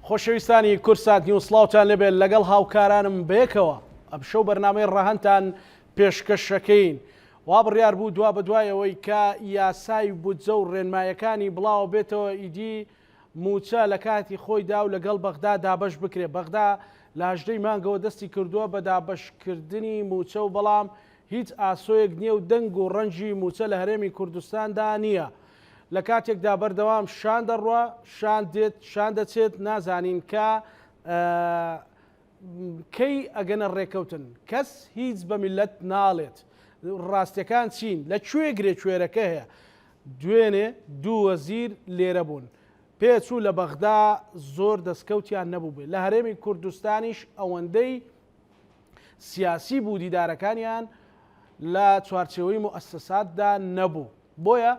خۆشەویستانی کوردسات نیوز سڵاوتان لێبێت لەگەڵ هاوکارانم بەیەکەوە ئەمشەو بەرنامەی ڕەهەندتان پێشکەشەکەین وا بڕیار بوو دوا بەدوای ئەوەی کە یاسای بودجە و ڕێنمایەکانی بڵاوە بێتەوە ئیدی مووچە لە کاتی خۆیدا و لەگەڵ بەغدا دابەش بکرێت بەغدا لە هەژدەی مانگەوە دەستی کردووە بە دابەشکردنی مووچە و بەڵام هیچ ئاسۆیەک نییە و دەنگ و ڕەنگی مووچە لە هەرێمی کوردستاندا نییە. لە کاتێکدا بەردەوام شان دەڕوا، شان دێت، شان دەچێت، نازانین کە کەی ئەگەنە ڕێکەوتن. کەس هیچ بە میللەت ناڵێت. ڕاستیەکان چین؟ لە کوێ گرێ کوێرەکە هەیە؟ دوێنێ دوو وەزیر لێرە بوون. پێچوو لە بەغدا زۆر دەستکەوتیان نەبووبێ. لە هەرێمی کوردستانیش ئەوەندەی سیاسی بوو دیدارەکانیان لە چوارچێوەی موئەسەساتدا نەبوو. بۆیە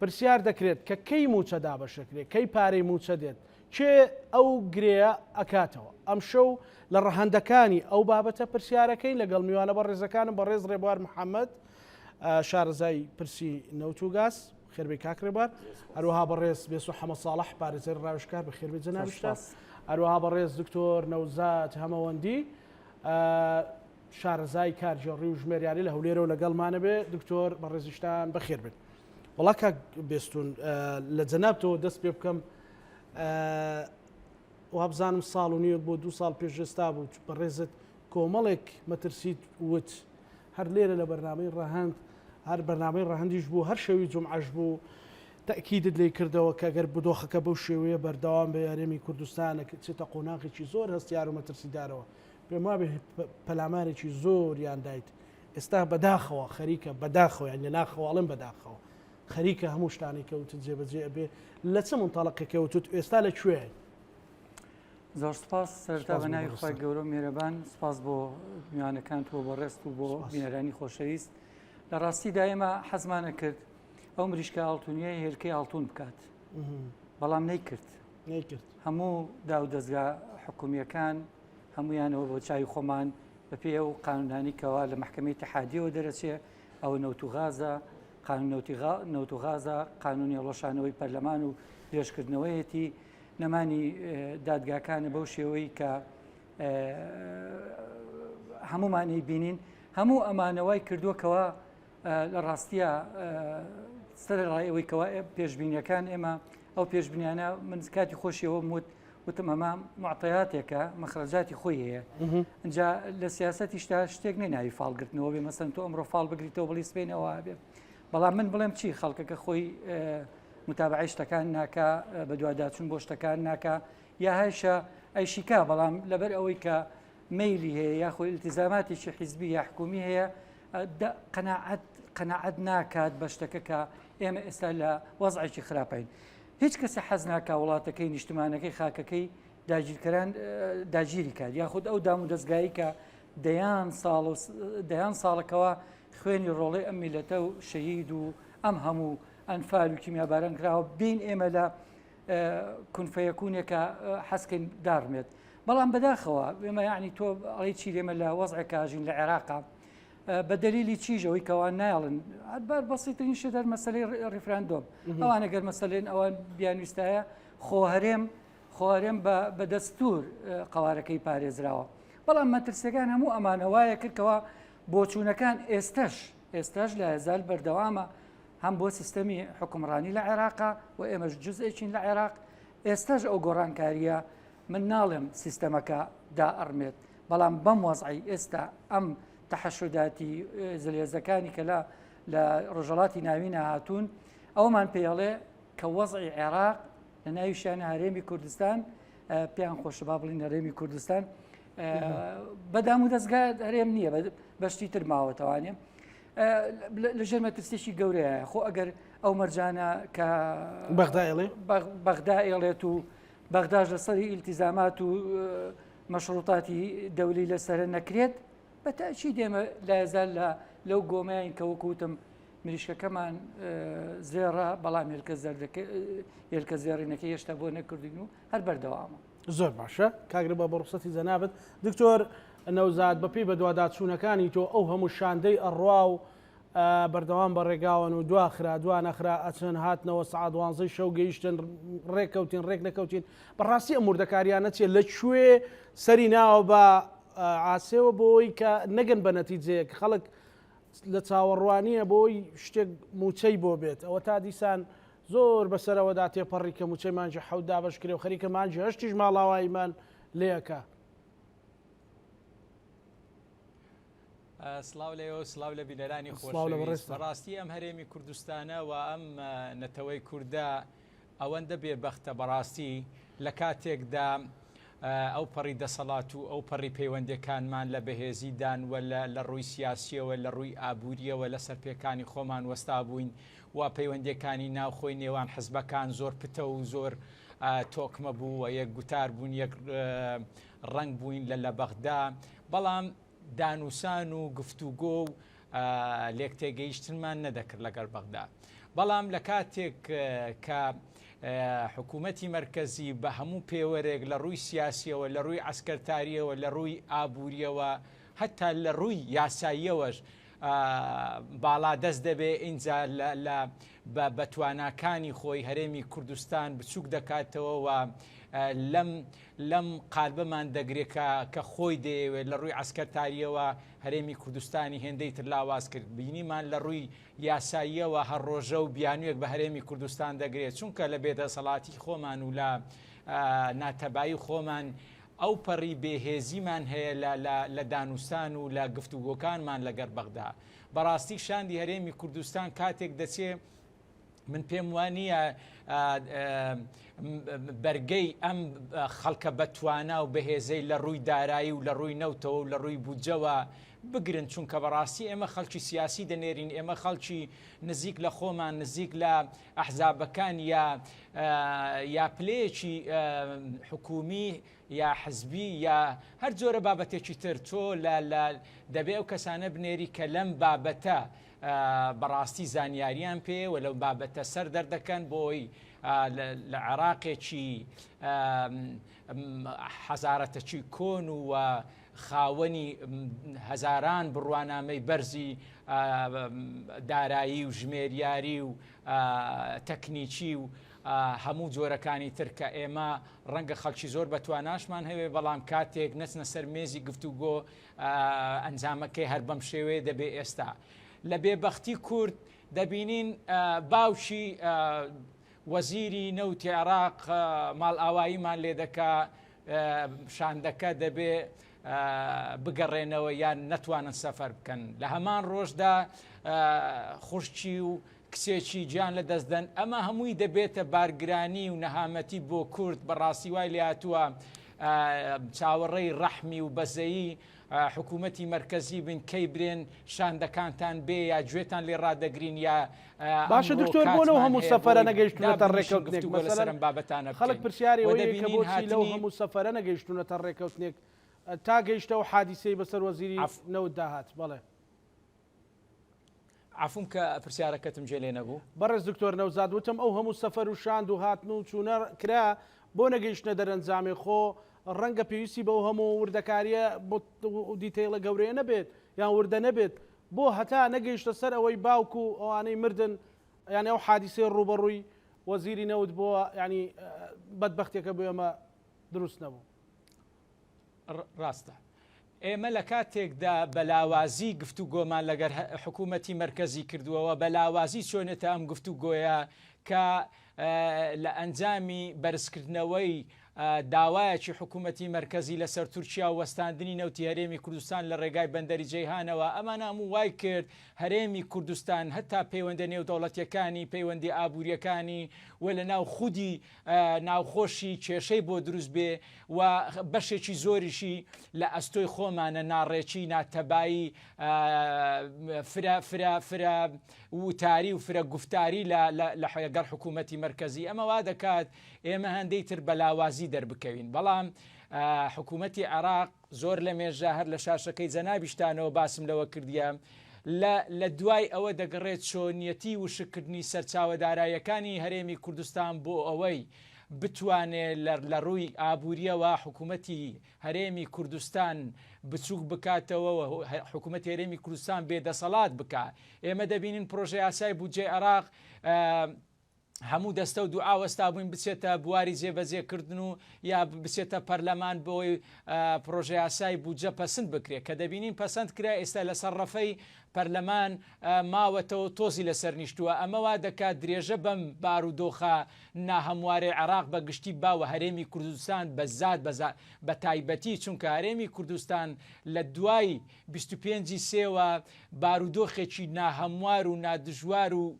پرسیار دەکرێت کە کەی مووچە دابەش دەکرێت، کەی پارەی مووچە دێت، کێ ئەو گرێیە ئەکاتەوە؟ ئەمشەو لە ڕەهەندەکانی ئەو بابەتە پرسیارەکەین لەگەڵ میوانە بەڕێزەکانم بەڕێز ڕێبوار محەمەد شارەزای پرسی نەوت و گاز، خێربێی کاک ڕێبوار، هەروەها بەڕێز بێسۆ حەمە ساڵح پارێزەری ڕاوێژکار، بەخێربێی جەنابیشتان، هەروەها بەڕێز دکتۆر نەوزاد هەمەوەندی شارەزای کارگێڕی و ژمێریاری لە هەولێرەوە لەگەڵمانە بێ دکتۆر بەڕێزیشتان بەخێر بن. وەڵا کاک بێستون لە جەنابتەوە دەست پێ بکەم وابزانم ساڵ و نیوەک بۆ دوو ساڵ پێش ئێستا بوو بەڕێزت کۆمەڵێک مەترسیت وت هەر لێرە لە بەرنامەی ڕەهەند هەر بەرنامەی ڕەهەندیش بوو هەر شەوی جومعەش بوو تەئکیدت لێی کردەوە کە گەر دۆخەکە بەو شێوەیە بەردەوام بێ هەرێمی کوردستان چێتە قۆناغێکی زۆر هەستیار و مەترسیدارەوە پێم وابێ پەلامارێکی زۆریان دایت ئێستا بەداخەوە خەریکە بەداخەوە یان لە ناخەوە ئەڵێم بەداخەوە خەریکە هەموو شتانێک کەوتت جێبەجێ ئەبێ لە چ منتەڵقێکەوتت ئێستا لە کوێ؟ زۆر سپاس سەرتا بە ناوی خوای گەورە و میهرەبان سپاس بۆ میوانەکانت و بۆ ڕێست و بۆ بینەرانی خۆشەویست لە ڕاستیدا ئێمە حەزمانە کرد ئەو مریشکە ئاڵتونیە هێلکەی ئاڵتون بکات بەڵام نەیکرد نەیکرد هەموو داو دەستگا حکومیەکان هەمویانەوە بۆ چاوی خۆمان بەپێی ئەو قانونانی کەوا لە محکمەی تحادیەوە دەرەچێ ئەوە نەوت و غازە قانون نەوت و غازە قانونی هەڵوەشانەوەی پەرلەمان و درێژکردنەوەیەتی نەمانی دادگاکانە بەو شێوەی کە هەمومانی بینین هەموو ئەمانەوەی کردووە کەوا لە ڕاستیە سەرڕای ئەوەی کەوا پێشبینیەکان ئێمە ئەو پێشبینیانە من کاتی خۆشیەوە وت وتم ئەمە معطیاتێکە مەخرەجاتی خۆی هەیە اینجا لە سیاسەتیشتا شتێک نێ ناوی فاڵگرتنەوە بێ مەسەن تۆ ئەمڕۆ فاڵ بگریتەوە بڵی سبەینەوە بێ بەڵام من بڵێم چی خەڵکەکە خۆی متابعەی شتەکان ناکا بەدواداچوون بۆ شتەکان ناکا یا هەیشە ئەیشیکا بەڵام لەبەر ئەوەی کە مەیلی هەیە یاخۆ التزاماتێکی حیزبی یا حکومی هەیە قەناعەت قەناعەت ناکات بە شتەکە کە ئێمە ئێستا لە وەزعێکی خراپین هیچ کەسە حەز ناکا وڵاتەکەی نیشتمانەکەی خاکەکەی داگیرکەران داگیری کات یاخود ئەو دام و دەستگایی کە دەیان ساڵ و دەیان ساڵەکەوە خوێنی ڕۆڵەی ئەم میلەتە و شەهید و ئەم هەموو ئەنفال و کیمیاباران کراوە بین ئێمە لە کونفەیەکونێکە حەزکەین داڕمێت بەڵام بەداخەوە ئێمە یعنی تۆ ئەڵی چی لێمە لە وەزعێکاژین لە عێراقا بە دەلیلی چیژ ئەوەی کەوان نایڵن بار بەسیترین شت هەر مەسلەی ڕیفراندۆم ئەوانە گەر مەسلێن ئەوان بیانویستایە خۆ هەرێم خۆ هەرێم بە دەستور قوارەکەی پارێزراوە بەڵام مەترسیەکان هەموو ئەمانە وایە کردکەوە بۆچوونەکان ئێستش ئێستاش لە هەزار بەردەوامە هەم بۆ سیستەمی حکومڕانی لە عێراقا و ئێمەش جزئێکین لە عێراق ئێستاش ئەو گۆڕانکاریە من ناڵێم سیستەمەکە دائەڕمێت بەڵام بەم وەزعی ئێستا ئەم تەحەشوداتی زلهێزەکانی کە لە لە ڕۆژهەڵاتی ناوینە هاتوون ئەومان پێڵێ کە وەزعی عێراق لە ناویشیانە هەرێمی کوردستان پێیان خۆشە با بڵین هەرێمی کوردستان بەدام و دەستگا هەرێم نییە بەشتی تر ماوەتەوانێ لە ژێر مەترسیی گەورەیە خۆ ئەگەر ئەو مەرجانە کە بەغدا ئێڵێ بەغدا ئێڵێت و بەغداش لەسەری ئیلتیزامات و مەشروطاتی دەولی لەسرە نەکرێت بە تاچی دێمە لایزال لە لەو گۆمەیان کە وەکوتم مریشکەکەمان زێڕە بەڵام هێلکە زەردەکە هێلکە زێڕینەکە هێشتا بۆ نەکردین و هەر بەردەوامە. زۆر باشە کاک ربا بە ڕوخسەتی جەنابت دکتۆر نەوزاد بەپێی بەدواداچوونەکانی تۆ ئەو هەموو شاندەی ئەڕوا و. بەردەوام بە ڕێگاوەن و دواخرا دوا نەخرا ئەچن هاتنەوە سەعات دوانزەی شەو گەیشتن ڕێککەوتین ڕێک نەکەوتین بەڕاستی ئەم وردەکاریانە چیە لە کوێ سەری ناوە بە عاسێوە بۆی کە نەگەن بە نەتیجەیەک خەڵک لە چاوەڕوانیە بۆی شتێک موچەی بۆ بێت ئەوە تا دیسان زۆر بەسەرەوەدا تێپەڕی کە موچەی مانگی حەوت دابەش کرێ و خەریکە مانگی هەشتیش ماڵاواییمان لێکە. سڵاو لە ئێوە سڵاو لە بینەرانی خۆشەویست. بەڕاستی ئەم هەرێمی کوردستانە و ئەم نەتەوەی کوردە ئەوەندە بێبەختە بەڕاستی لە کاتێکدا ئەو پەڕی دەسەڵات و ئەو پەڕی پەیوەندەکانمان لە بەهێزیدان و لە ڕووی سیاسیەوە لە ڕووی ئابووریەوە لەسەر پێکانی خۆمان وەستا بووین و پەیوەندیەکانی ناوخۆی نێوان حزبەکان زۆر پتە و زۆر تۆکمە بوو و یەک گوتار بوون یەک ڕەنگ بووین لە لە بەغدا بەڵام دانوسان و گفتوگۆ و لێکتێگەیشتنمان نەدەکرد لەگەڵ بەغدا. بەڵام لە کاتێک کە حکوومەتی مەرکەزی بە هەموو پێوەرێک لە ڕووی سیاسیەوە لە ڕووی عسکەرتاریەوە لە ڕووی ئابووریەوە هەتا لە ڕووی یاساییەوەش باڵا دەست دەبێ ئینجا لە بە تواناکانی خۆی هەرێمی کوردستان بچووک دەکاتەوە و لەم لەم قالبەمان دەگرێت کە کە خۆی دەیەوێت لە ڕووی عەسکەرتارییەوە هەرێمی کوردستانی هێندەی تر لاواز کرد بینیمان لە ڕووی یاساییەوە هەر ڕۆژە و بیانوویەک بە هەرێمی کوردستان دەگرێت چونکە لە بێدەسەڵاتی خۆمان و لە ناتەبایی خۆمان ئەو پەڕی بێهێزیمان هەیە لە لە لە دانوستان و لە گفتوگۆکانمان لەگەر بەغدا بەڕاستی شاندی هەرێمی کوردستان کاتێک دەچێ من پێم وانییە بەرگەی ئەم خەڵکە بەتوانا و بەهێزەی لە ڕووی دارایی و لە ڕووی نەوتەوە و لە ڕووی بودجەوە بگرن چونکە بەڕاستی ئێمە خەڵکی سیاسی دەنێرین ئێمە خەڵکی نزیک لە خۆمان نزیک لە ئەحزابەکان یا یا پلەیەکی حکومی یا حزبی یا هەر جۆرە بابەتێکی تر تۆ لە لە دەبێ ئەو کەسانە بنێری کە لەم بابەتە بەڕاستی زانیاریان پێ و لەو بابەتە سەر دەردەکەن بۆی لە عێراقێکی حەزارەتەکی کۆن و خاوەنی هەزاران بڕوانامەی بەرزی دارایی و ژمێریاری و تەکنیکی و هەموو جۆرەکانی تر کە ئێمە ڕەنگە خەڵکی زۆر بە تواناشمان هەوێ بەڵام کاتێک نەچنە سەر مێزی گفتوگۆ ئەنجامەکەی هەر بەم شێوەیە دەبێ ئێستا لە بێبەختی کورد دەبینین باوکی وەزیری نەوتی عێراق ماڵئاواییمان لێ دەکا شاندەکە دەبێ بگەڕێنەوە یان نەتوانن سەفەر بکەن لە هەمان ڕۆژدا خوشکی و کچێکی گیان لە دەست دەن ئەمە هەمووی دەبێتە بارگرانی و نەهامەتی بۆ کورد بەڕاستی وای لێهاتووە چاوەڕێی ڕەحمی و بەزەیی حکوومەتی مەرکەزی بن کەی برێن شاندەکانتان بێ یا گوێتان لێ ڕادەگرین یا باشە دکتۆر بۆ لەو هەموو سەفەرە نەگەیشتونەتە ڕێککەوتنێک مەسەلەن بابەتانە خەڵک پرسیاری ئەوەیە کە بۆچی لەو هەموو سەفەرە نەگەیشتونەتە ڕێککەوتنێک تا گەیشتەوە حادیسەی بەسەر وەزیری نەوتدا هات بەڵێ. عەفوم کە پرسیارەکەتم جێ لێ نەبوو. بەڕێز دکتۆر نەوزاد وتم ئەو هەموو سەفەر و شاند و هاتن و چوونە کرا بۆ نەگەیشتنە دەرەنجامێ خۆ ڕەنگە پێویستی بەو هەموو وردەکاریە و detail ە گەورەیە نەبێت یان وردە نەبێت بۆ هەتا نەگەیشتە سەر ئەوەی باوک و ئەوانەی مردن یانی ئەو حادیسەی ڕووبەڕووی وەزیری نەوت بۆ یانی بەدبەختیەکە بۆ ئێمە دروست نەبوو. ڕاستە. ئێمە لە کاتێکدا بە لاوازی گفتوگۆمان لەگەر حکوومەتی مەرکەزی کردووە و بە لاوازی چۆنێتە ئەم گفتوگۆیە کە لە ئەنجامی بەرزکردنەوەی داوایەکی حکوومەتی مەرکەزی لەسەر تورکیا و وەستاندنی نەوتی هەرێمی کوردستان لە ڕێگای بەندەری جەیهانەوە ئەمانە هەموو وای کرد هەرێمی کوردستان هەتا پەیوەندە نێودەوڵەتیەکانی پەیوەندی ئابووریەکانی و لە ناو خودی ناوخۆشی کێشەی بۆ دروست بێ و بەشێکی زۆریشی لە ئەستۆی خۆمانە ناڕێکی ناتەبایی فرە فرە فرە وتاری و فرە گوفتاری لە لەگەڵ حکوومەتی مەرکەزی ئەمە وا دەکات ئێمە هەندەی تر بە لاوازی دەربکەوین بەڵام حکوومەتی عێراق زۆر لە مێژە هەر لە شاشەکەی جەنابیشتانەوە باسم لەوە کردیە لە لە دوای ئەوە دەگەڕێت چۆنیەتی وشککردنی سەرچاوە داراییەکانی هەرێمی کوردستان بۆ ئەوەی. بتوانێ لە ڕووی ئابووریەوە حکوومەتی هەرێمی کوردستان بچووک بکاتەوە و حکوومەتی هەرێمی کوردستان بێدەسەڵات بکا. ئێمە دەبینین پرۆژەیاسای بودجەی عێراق هەموو دەستە و دوعا وەستابووین بچێتە بواری جێبەجێکردن و یا بچێتە پەرلەمان بۆی پرۆژەیاسای بودجە پەسند بکرێت کە دەبینین پەسەند کرا ئێستا لەسەر ڕەفەی پەرلەمان ماوەتەوە تۆزی لەسەر نیشتووە ئەمە وا دەکات درێژە بەم بارودۆخە ناهەموارەی عێراق بە گشتی با و هەرێمی کوردستان بە زات بە تایبەتی چونکە هەرێمی کوردستان لە دوای 25 سێوە بارودۆخێکی ناهەموار و نادژوار و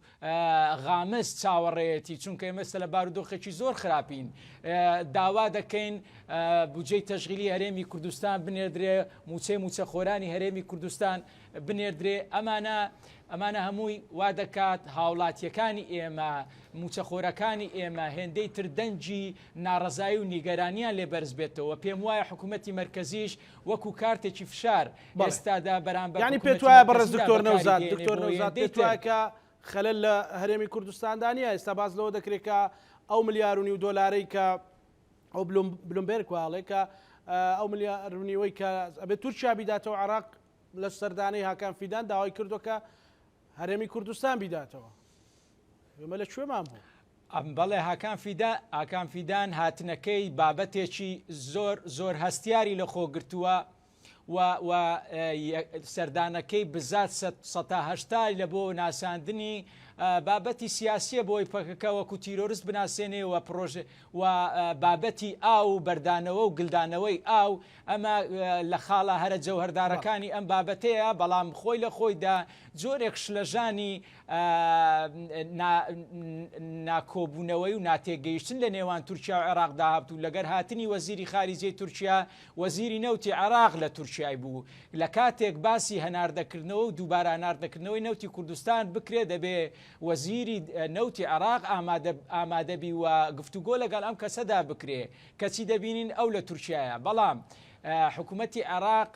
غامز چاوەڕێیەتی چونکە ئێمە ئێستا لە بارودۆخێکی زۆر خراپین داوا دەکەین بودجەی تەشغیلی هەرێمی کوردستان بنێردرێ موچەی موچەخۆرانی هەرێمی کوردستان بنێردرێ ئەمانە ئەمانە هەمووی وا دەکات هاوڵاتیەکانی ئێمە موچەخۆرەکانی ئێمە هێندەی تر دەنگی ناڕەزایی و نیگەرانیان لێ بەرز بێتەوە پێم وایە حکوومەتی مەرکەزیش وەکو کارتێکی فشار ئێستادا بەرامبەر یانی پێت وایە بەڕێز دکتۆر نەوزاد دکتۆر نەوزاد پێت وایە کە خەلەل لە هەرێمی کوردستاندا نییە ئێستا باس لەوە دەکرێت کە ئەو ملیار و نیو دۆلارەی کە ئەو بلومبێرگ واڵێ کە ئەو ملیار و نیوەی کە ئەبێت تورکیا بیداتەوە عراق لە سەردانەی هاکان فیدان داوای کردو کە هەرێمی کوردستان بیداتەوە ئێمە لە کوێمان بوو؟ بەڵێ هاکان فیدا هاکان فیدان هاتنەکەی بابەتێکی زۆر زۆر هەستیاری لەخۆ گرتووە و و سەردانەکەی بزات سەتا هەشتای لە بۆ ناساندنی بابەتی سیاسیە بۆی پەکەکە وەکو تیرۆرست بناسێنێ و پرۆژ و بابەتی ئاو و بەردانەوە و گلدانەوەی ئاو ئەمە لە خاڵە هەرە جەوهەردارەکانی ئەم بابەتەیە بەڵام خۆی لە خۆیدا جۆرێک شلەژانی ناکۆبوونەوەی و ناتێگەیشتن لە نێوان تورکیا و عێراقدا هەبوو لەگەر هاتنی وەزیری خاریجەی تورکیا وەزیری نەوتی عێراق لە تورکیای بوو لە کاتێک باسی هەناردەکردنەوە و دووبارە هەناردەکردنەوەی نەوتی کوردستان بکرێ دەبێ وەزیری نەوتی عێراق ئامادە ئامادەبی و گفتوگۆ لەگەڵ ئەم کەسەدا بکرێ کەچی دەبینین ئەو لە تورکیایە بەڵام حکوومەتی عێراق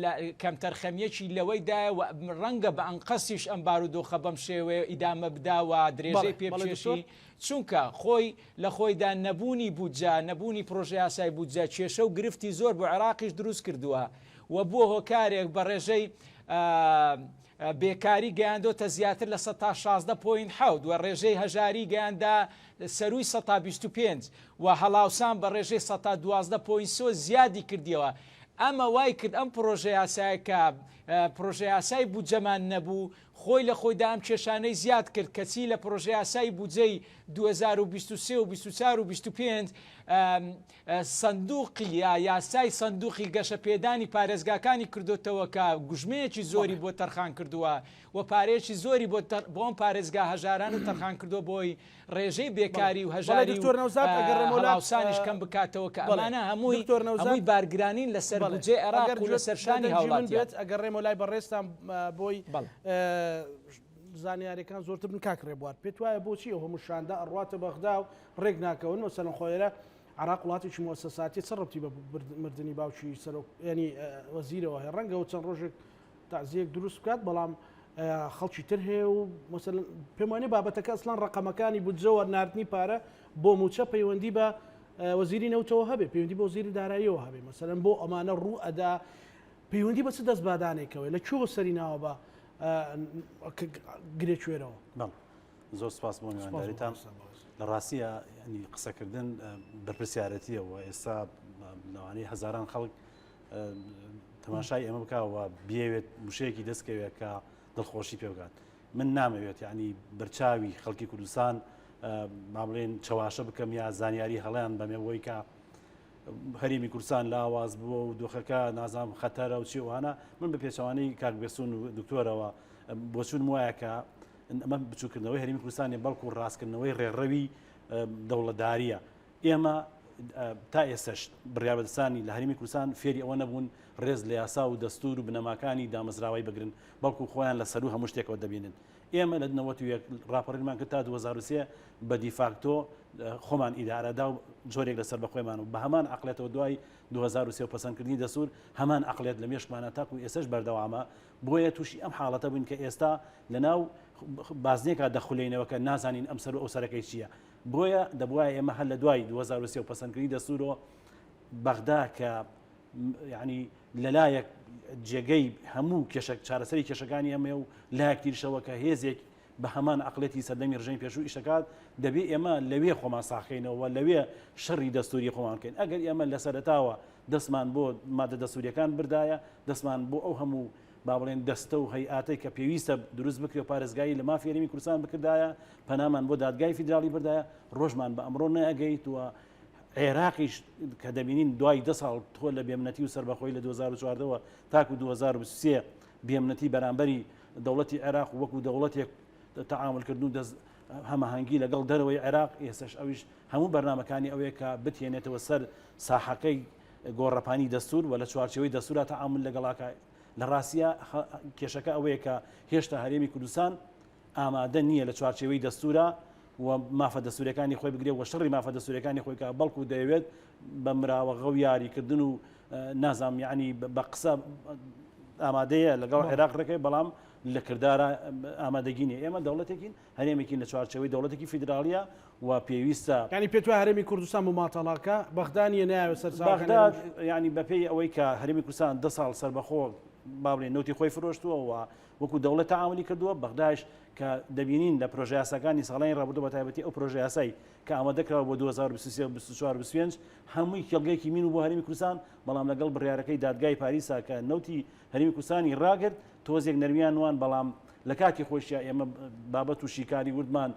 لە کەمتەرخەمییەکی لەوەیدایە و ڕەنگە بە ئەنقەستیش ئەم بارودۆخە بەم شێوەیە ئیدامە بدا و درێژەی پێ بکێشی، چونکە خۆی لە خۆیدا نەبوونی بودجە، نەبوونی پڕۆژەیاسای بودجە کێشە و گرفتی زۆر بۆ عێراقیش دروست کردووە و بووە هۆکارێک بە ڕێژەی بێکاری گەیاندۆتە زیاتر لە 16 point حەوت و ڕێژەی هەژاری گەیاندە سەرووی 25% و هەڵاوسان بە ڕێژەی 12 point سێ زیادی کردیەوە. ئەمە وای کرد ئەم پڕۆژەیاسایە کە پڕۆژەیاسای بودجەمان نەبوو، خۆی لە خۆیدا ئەم کێشانەی زیاد کرد، کەچی لە پڕۆژەیاسای بودجەی 2023 و 24 و 25 سندوقی یا یاسای سندوقی گەشەپێدانی پارێزگاکانی کردۆتەوە کە گوژمەیەکی زۆری بۆ تەرخان کردووە و پارەیەکی زۆری بۆ ئەم پارێزگا هەژارانە تەرخان کردووە بۆی ڕێژەی بێکاری و هەژاری و هەڵاوسانیش کەم بکاتەوە کە ئەمانە هەمووی هەمووی بارگرانین لەسەر بودجەی عێراق و لەسەر شانی هاوڵاتیان. ئەگەڕێمەوە لای بەڕێزتان بۆی زانیاریەکان زۆرتر بن کاک ڕێبوار پێت وایە بۆچی ئەو هەموو شاندە ئەڕواتە بەغدا و ڕێک ناکەون مەسەلەن خۆ ئێرە عراق وڵاتێکی موسەساتی چ ڕەبتی بە مردنی باوکی سەرۆک ینی وەزیرەوە هەیە ڕەنگەوە چەند ڕۆژێک تەعزیەک دروست بکات بەڵام خەڵکی تر هەیە و مەسەلەن پێم وانیە بابەتەکە ئەسڵان ڕقەمەکانی بودجەوە ناردنی پارە بۆ موچە پەیوەندی بە وەزیری نەوتەوە هەبێ پەیوەندی بە وەزیری داراییەوە هەبێ مەسەلەن بۆ ئەمانە ڕوو ئەدا پەیوەندی بە چ دەست بادانێکەوەی لە کوێوە سەری ناوە بە گرێ کوێرەوە بەڵێ زۆر سپاس بۆ میوانداریتان لە ڕاستیە ینی قسەکردن بەرپرسیارەتیەوە ئێستا لەوانەیە هەزاران خەڵک تەماشای ئێمە بکە و بیەوێت وشەیەکی دەستکەوێت کە دڵخۆشی پێ بکات من نامەوێت یعنی بەرچاوی خەڵکی کوردستان با بڵێن چەواشە بکەم یا زانیاری هەڵیان بەمێ بۆی کە هەرێمی کوردستان لاواز بووە و دۆخەکە نازام خەتەرە و چیوانە من بە پێچەوانەی کاک بێسون و دکتۆرەوە بۆچون وایە کە ئەمە بچووکردنەوەی هەرێمی کوردستانی بەڵکو ڕاستکردنەوەی ڕێڕەوی دەوڵەتداریە ئێمە تا ئێستەش بڕیاربەدەستانی لە هەرێمی کوردستان فێری ئەوە نەبوون ڕێز لە یاسا و دەستوور و بنەماکانی دامەزراوەی بگرن، بەڵکو خۆیان لە سەروو هەموو شتێکەوە دەبینن. ئێمە لە 91 ڕاپەڕینمان کرد تا 2003 بە دیفاکتۆ خۆمان ئیدارە دا و جۆرێک لە سەربەخۆیمان و بە هەمان عەقڵیەتەوە دوای 2003 و پەسەندکردنی دەستوور هەمان عەقڵیەت لە مێشکمانە تاکو ئێستەش بەردەوامە، بۆیە تووشی ئەم حاڵەتە بووین کە ئێستا لەناو بازنێکا دەخولێینەوە کە نازانین ئەم سەر و ئەو سەرەکەی چییە. بۆیە دەبوایە ئێمە هەر لە دوای 2023 و پەسەندکردنی دەستورەوە بەغدا کە یعنی لەلایەک جێگەی هەموو کێشە چارەسەری کێشەکانی ئەمەیە و لایەک تریشەوە کە هێزێک بە هەمان عەقڵیەتی سەردەمی ڕژێمی پێشوو ئیش دەکات، دەبێ ئێمە لەوێ خۆمان ساغکەینەوە و لەوێ شەڕی دەستووری خۆمان بکەین. ئەگەر ئێمە لە سەرەتاوە دەستمان بۆ مادە دەستوورییەکان بردایە، دەستمان بۆ ئەو هەموو با بڵێن دەستە و هەیئاتەی کە پێویستە دروست بکرێ و پارێزگاری لە مافی هەرێمی کوردستان بکردایە، پەنامان بۆ دادگای فیدراڵی بردایە، ڕۆژمان بە ئەمڕۆ نەئەگەیت و عێراقیش کە دەبینین دوای دە ساڵ تۆ لە بێمنەتی و سەربەخۆیی لە 2014 وە تاکو 2023 بێمنەتی بەرامبەری دەوڵەتی عێراق وەکو دەوڵەتێک تەعامول کردن و دەست هەماهەنگی لەگەڵ دەرەوەی عێراق ئێستش ئەویش هەموو بەرنامەکانی ئەوەیە کە بتێنێتەوە سەر ساحەکەی گۆڕەپانی دەستور و لە چوارچێوەی دەستورا تەعامول لەگەڵاکە لە ڕاستە کێشەکە ئەوەیە کە هێشتا هەرێمی کوردستان ئامادە نییە لە چوارچێوەی دەستورا و مافە دەستوریەکانی خۆی بگرێ و شەڕی مافە دەستوریەکانی خۆی کە بەڵکو دەیەوێت بە مراوەغە و یاریکردن و نازانم یعنی بە قسە ئامادەیە لەگەڵ عێراق ڕێکەی بەڵام لە کردارە ئامادەگی نیە ئێمە دەوڵەتێکین هەرێمێکین لە چوارچێوەی دەوڵەتێکی فیدراڵیە و پێویستە ینی پێت وایە هەرێمی کوردستان مماتەڵاکە بەغدا نیە نایەوێت سەرچاوەکانی بەغدا ینی بەپێی ئەوەی کە هەرێمی کوردستان دە ساڵ سەربەخۆ با بڵێن نەوتی خۆی فرۆشتووە و وەکو دەوڵەت تەعامولی کردووە، بەغدایش کە دەبینین لە پرۆژەیاساکانی ساڵانی ڕابردوو بەتایبەتی ئەو پرۆژەیاسای کە ئامادەکراوە بۆ 2023 و 24 و 25 هەمووی کێڵگەیەکی مین و بۆ هەرێمی کوردستان، بەڵام لەگەڵ بڕیارەکەی دادگای پاریسا کە نەوتی هەرێمی کوردستانی ڕاگرت تۆزێک نەرمیان نوان، بەڵام لە کاتی خۆیشیا ئێمە بابەت و شیکاری وردمان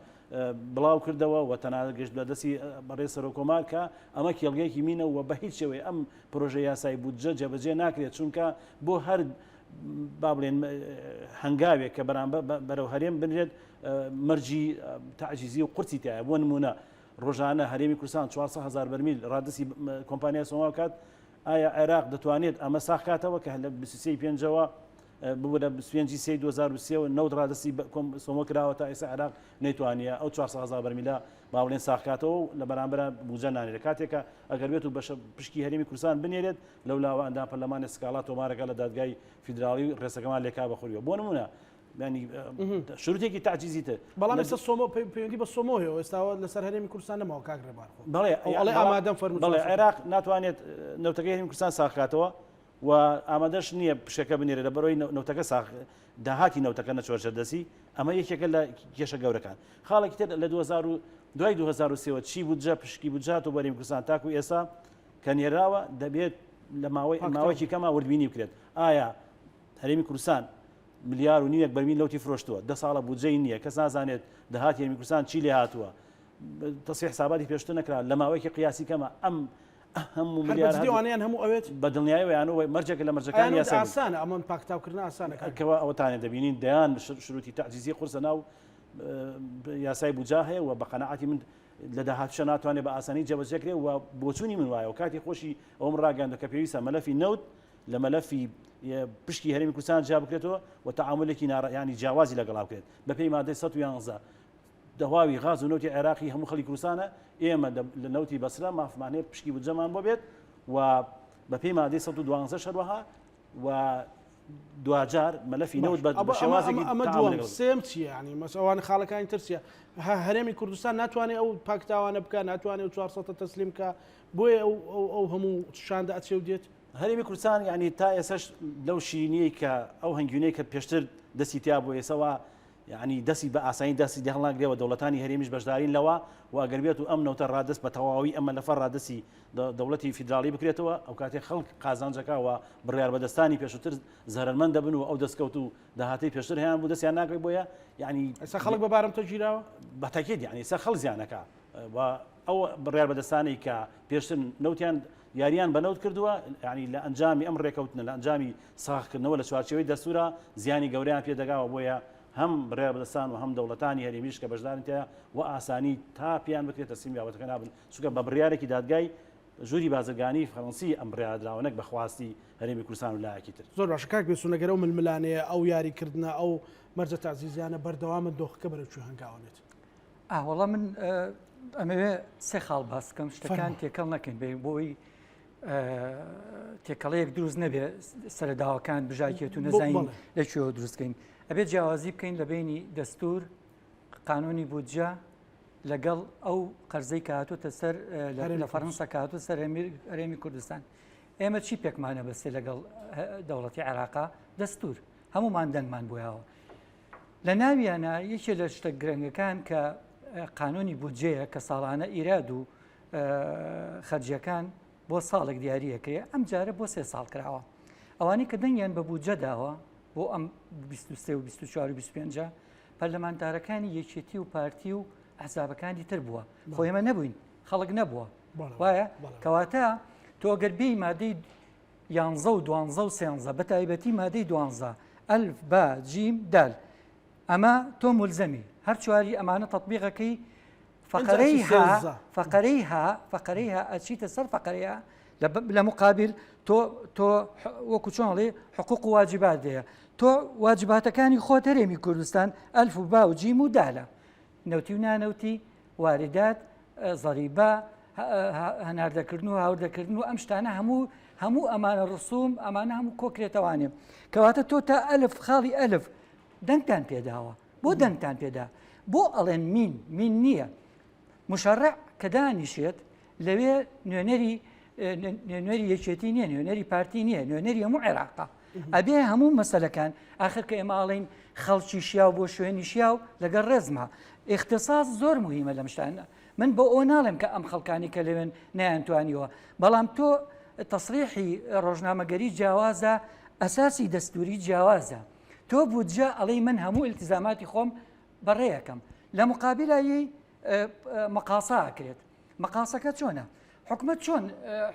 بڵاو کردەوە و تەنانەت گەشت بە دەستی بەڕێز سەرۆککۆمار کە ئەمە کێڵگەیەکی مینە و بە هیچ شێوەیە ئەم پرۆژە یاسای بودجە جێبەجێ ناکرێت چونکە بۆ هەر با بڵێن هەنگاوێک کە بەرامبەر بەرەو هەرێم بنرێت مەرجی تەعجیزی و قورسی تایە بۆ نمونە ڕۆژانە هەرێمی کوردستان 400 هزار بەرمیل ڕادستی کۆمپانیای سۆما بکات ئایا عێراق دەتوانێت ئەمە ساخکاتەوە کە لە 23 پێنجەوە ببوورە 25 سێ 2023 نەوت ڕادستی سۆمۆ کراوە تا ئێستا عێراق نەیتوانیە ئەو 400 هزار بەرمیلە با بڵێن ساخکاتەوە و لە بەرامبەر بوجە نانێرێت کاتێکە ئەگەر بێت و بەشە پشکی هەرێمی کوردستان بنێرێت لەولاوە ئەندام پەرلەمانی سکاڵا تۆمارەکە لە دادگای فیدراڵی و ڕێسەکەمان لێکا بە خوریوە بۆ نمونە ینی شروتێکی تعجیزی تر بەڵام ئێستا سۆمۆ پەیوەندی بە سۆمۆ هەیە ئێستا لەسەر هەرێمی کوردستان نەماوە کاک ڕێبار خۆ بەڵێ ئەڵێ ئامادەم فەرموو بەڵێ عێراق ناتوانێت نەوتەکەی هەرێمی کوردستان ساخکاتەوە و ئامادەش نییە پشەکە بنێرێت لە بەرەوەی نەوتەکە ساخ داهاتی نەوتەکە نەچوەرشە دەستی ئەمە یەکێکە لە کێشە گەورەکان خاڵێکی تر لە 2000 دوای 2023 چی بودجە پشکی بودجات و بەریم کوردستان تاکو ئێستا کە نێراوە دەبێت لە ماوەی ماوەیەکی کەما وردبینی بکرێت ئایا هەرێمی کوردستان ملیار و نیوێک بەرمیل نەوتی فرۆشتووە دە ساڵە بودجەی نییە کەس نازانێت داهاتی هەرێمی کوردستان چی لێ هاتووە تەسیح حساباتی پێشتر نەکرا لە ماوەیەکی قیاسی کەمە ئەم هەموو ملیار دیوانیان هەموو ئەوێت بە دڵنیایەوە یانەوە مەرجێکە لە مەرجەکانی یاسا ئاسانە ئەمە پاکتاوکردن ئاسانە کەوا ئەوەتانە دەبینین دەیان شروتی تەعجیزی قورسە ناو یاسای بودجە هەیە و بە قەناعەتی من لە داهاتووشا ناتوانێت بە ئاسانی جێبەجێ کرێت و بۆچوونی من وایە و کاتی خۆشی ئەوم ڕاگەیاندووە کە پێویستە مەلەفی نەوت لە مەلەفی پشکی هەرێمی کوردستان جیا بکرێتەوە و تەعامولێکی ناڕەیانی جیاوازی لەگەڵا بکرێت بەپێی مادەی 111 دەواوی غاز و نەوتی عێراقی هەموو خەڵی کوردستانە ئێمە لە نەوتی بەسرە مافمان هەیە پشکی بودجەمان بۆ بێت و بەپێی مادەی 112 هەروەها و دواجار مەلەفی نەوت بە شێوازێکی ئەمە دووەم سێم چییە ینی مەس ئەوان خاڵەکانی ترسیە هەرێمی کوردستان ناتوانێت ئەو پاکتاوانە بکە ناتوانێت 400 تەسلیم کە بۆیە ئەو ئەو هەموو شاندە ئەچێ و دێت هەرێمی کوردستان یعنی تا ئێسش لەو شیرینیەی کە ئەو هەنگوینەی کە پێشتر دەستی تیا بۆ ئێسەوە یعنی دەستی بە ئاسانی دەستی لێ هەڵناگرێەوە دەوڵەتانی هەرێمیش بەشدارین لەوە و ئەگەر بێت و ئەم نەوتە ڕادست بە تەواوی ئەمە لەفەر ڕادستی دەوڵەتی فیدراڵی بکرێتەوە ئەو کاتێ خەڵک قازانجەکە و بڕیار بەدەستانی پێشووتر زەرەرمەند دەبن و ئەو دەستکەوت و داهاتەی پێشتر هەیان بوو دەستیان ناکەوێت بۆیە یعنی ئێستا خەڵک بە بارمتە گیراوە بە تەکید یعنی ئێستا خەڵک زیانەکە و ئەو بڕیار بەدەستانەی کە پێشتر نەوتیان یاریان بە نەوت کردووە یعنی لە ئەنجامی ئەم ڕێکەوتنە لە ئەنجامی ساغکردنەوە لە چوارچێوەی دەستورا زیانی گەورەیان پێدەگاوە بۆیە هەم بڕیار بەدەستان و هەم دەوڵەتانی هەرێمیش کە بەشدارن تیا و ئاسانی تا پێیان بکرێت تەسلیمی بابەتەکە نابن چونکە بە بڕیارێکی دادگای ژووری بازرگانی فەرەنسی ئەم بڕیارە دراوە نەک بە خواستی هەرێمی کوردستان و لایەکی تر. زۆر باشە کاک بێسون ئەگەر ئەو ململانێیە ئەو یاری کردنە ئەو مەرجە تەعزیزیانە بەردەوامن دۆخەکە بەرەو کوێ هەنگاو ئەنێت؟ ئاه وەڵا من ئەمەوێ سێ خاڵ باس بکەم شتەکان تێکەڵ نەکەین بێ بۆی تێکەڵەیەک دروست نەبێ سەرەداوەکان بژاکێت و نەزانین لە کوێوە دروستکەین ئەبێت جیاوازی بکەین لە بینی دەستور قانونی بودجە. لەگەڵ ئەو قەرزەی کە هاتووەتە سەر لە فەرەنسا کە هاتووە سەر هەرێمی کوردستان ئێمە چی پێکمانە بەسێ لەگەڵ دەوڵەتی عێراقا دەستور هەمومان دەنگمان بۆیاوە لە ناویانە یەکێ لە شتە گرنگەکان کە قانونی بودجەیە کە ساڵانە ئیراد و خەرجیەکان بۆ ساڵێک دیاریەکرێ ئەم جارە بۆ سێ ساڵ کراوە ئەوانەی کە دەنگیان بە بودجە داوە بۆ ئەم 23 و 24 و 25 پەرلەمانتارەکانی یەکێتی و پارتی و ئەحزابەکانی تر بووە خۆ ئێمە نەبووین خەڵک نەبووە وایە کەواتە تۆ گەر بێی مادەی یانزە و دوانزە و سێنزە بە تایبەتی مادەی دوانزە ئەلف با جیم دال ئەمە تۆ ملزەمی هەر چواری ئەمانە تەطبیقەکەی فەقەرەی ها فەقەرەی ها فەقەرەی ها ئەچیتە سەر فەقەرەیە لە مقابل تۆ تۆ وەکو چۆنڵێ حقوق و واجبات دەیە تۆ واجباتەکانی خۆت هەرێمی کوردستان ئەلف و با و جیم و دالە نەوتی و نانەوتی واردات زەریبە هەناردەکردن و هاوردەکردن و ئەم شتانە هەموو هەموو ئەمانە ڕسوم ئەمانە هەموو کۆکرێتەوانێ کەواتە تۆ تا ئەلف خاڵی ئەلف دەنگتان پێداوە بۆ دەنگتان پێدا بۆ ئەڵێن مین مین نییە مشەڕع کە دانیشێت لەوێ نوێنەری نوێنەری یەکێتی نییە نوێنەری پارتی نییە نوێنەری هەموو عێراقا ئەبێ هەموو مەسلەکان آخر کە ئێمە ئاڵین خەڵکی شیاو بۆ شوێنی شیاو لەگەڵ ڕێزما اختصاص زۆر مهمە لەم شتانە من بۆ ئەو ناڵێم کە ئەم خەڵکانی کە لەوێن نەیانتوانیوە بەڵام تۆ تەسریحی ڕۆژنامەگەری جیاوازە ئەساسی دەستوری جیاوازە تۆ بودجە ئەڵێی من هەموو ئیلتیزاماتی خۆم بەڕێ ئەکەم لە مقابلا یی مقاسە ئەکرێت مقاسەکە چۆنە حکومت چۆن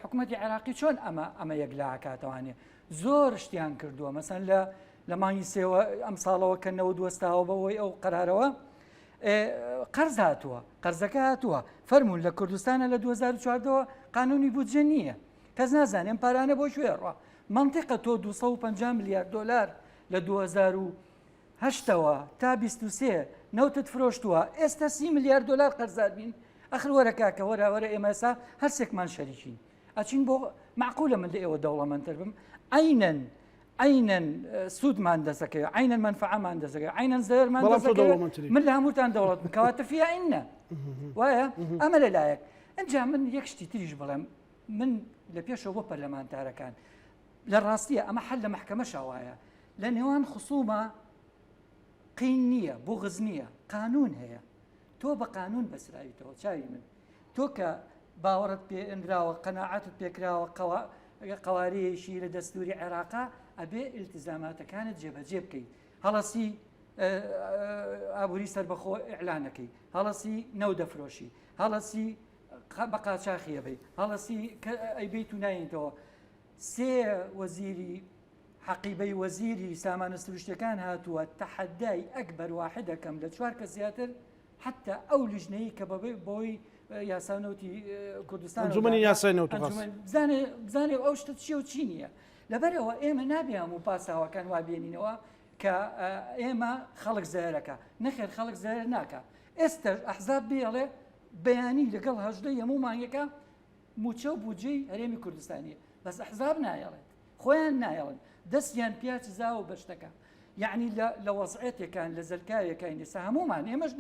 حکومەتی عێراقی چۆن ئەمە ئەمە یەکلاکاتەوانێ زۆر شتیان کردووە مەسەن لە لە مانگی سێوە ئەم ساڵەوە کە نەوت وەستاوە بەوەی ئەو قەرارەوە قەرز هاتووە قەرزەکە هاتووە فەرمونون لە کوردستانە لە 2014ەوە قانونی بودجە نییە کەس نازانێ ئەم پارانە بۆ کوێ ڕوا مەنتیقە تۆ 250 ملیار دۆلار لە 2008 ەوە تا 23 نەوتت فرۆشتووە ئێستا 30 ملیار دۆلار قەرزار بین ئەخر وەرە کاکە وەرە وەرە ئێمە ئێستا هەرسێکمان شەریکین ئەچین بۆ معقولە من لە ئێوە دەوڵەمەندتر بم عینەن عینەن سوودمان دەسەکەوێت عینەن منفعەمان دەسەکەوێت عینەن زەرمان دەسەکەوێت من لە هەمووتان دەوڵەت کەواتە فيها ئینە وایە ئەمە لەلایەک ئەنجا من یەک شتی تریش بڵێم من لە پێشەوە بۆ پەرلەمانتارەکان لە ڕاستیە ئەمە حل لە مەحکەمەشا وایە لە نێوان خسومە قین نییە بغز نییە قانون هەیە تۆ بە قانون بەسراویتەوە چاوی من تۆ کە باوەڕت پێنراوە قەناعەتت پێکراوە قوارەیەکی لە دەستوری عێراقا ئەبێ التزاماتەکانت جێبەجێ بکەیت هەڵەسی ئابووری سەربەخۆ ئیعلانەکەی هەڵەسی نەو دەفرۆشی هەڵەسی بە قاچاخی ئەبەی هەڵەسی کە ئەیبەیت و نایەیتەوە سێ وەزیری حەقیبەی وەزیری سامانە سروشتەکان هاتووە تەحەدای ئەکبەر واحدەکەم لە چوار کە زیاتر حتا ئەو لیژنەی کە بەبێ بۆی یاسا نەوتی کوردستان ئەنجومەنی یاسای نەوت بزانێ بزانێ ئەو شتە چیە و چی نییە لەبەرەوە ئێمە نابێ هەموو پاساوەکان وا بێنینەوە کە ئێمە خەڵک زەرەکە نەخێر خەڵک زەرەر ناکە ئێستاش ئەحزاب بێڵێ بەیانی لەگەڵ هەژدەی هەموو مانگەکە موچە و بودجەی هەرێمی کوردستانیە بەس ئەحزاب نایەڵێت خۆیان نایەڵن دەستیان پیا چزاوە بە شتەکە یعنی لە وەزعێتێکان لە زەلکاوێکین ئێستا هەمومان ئێمەش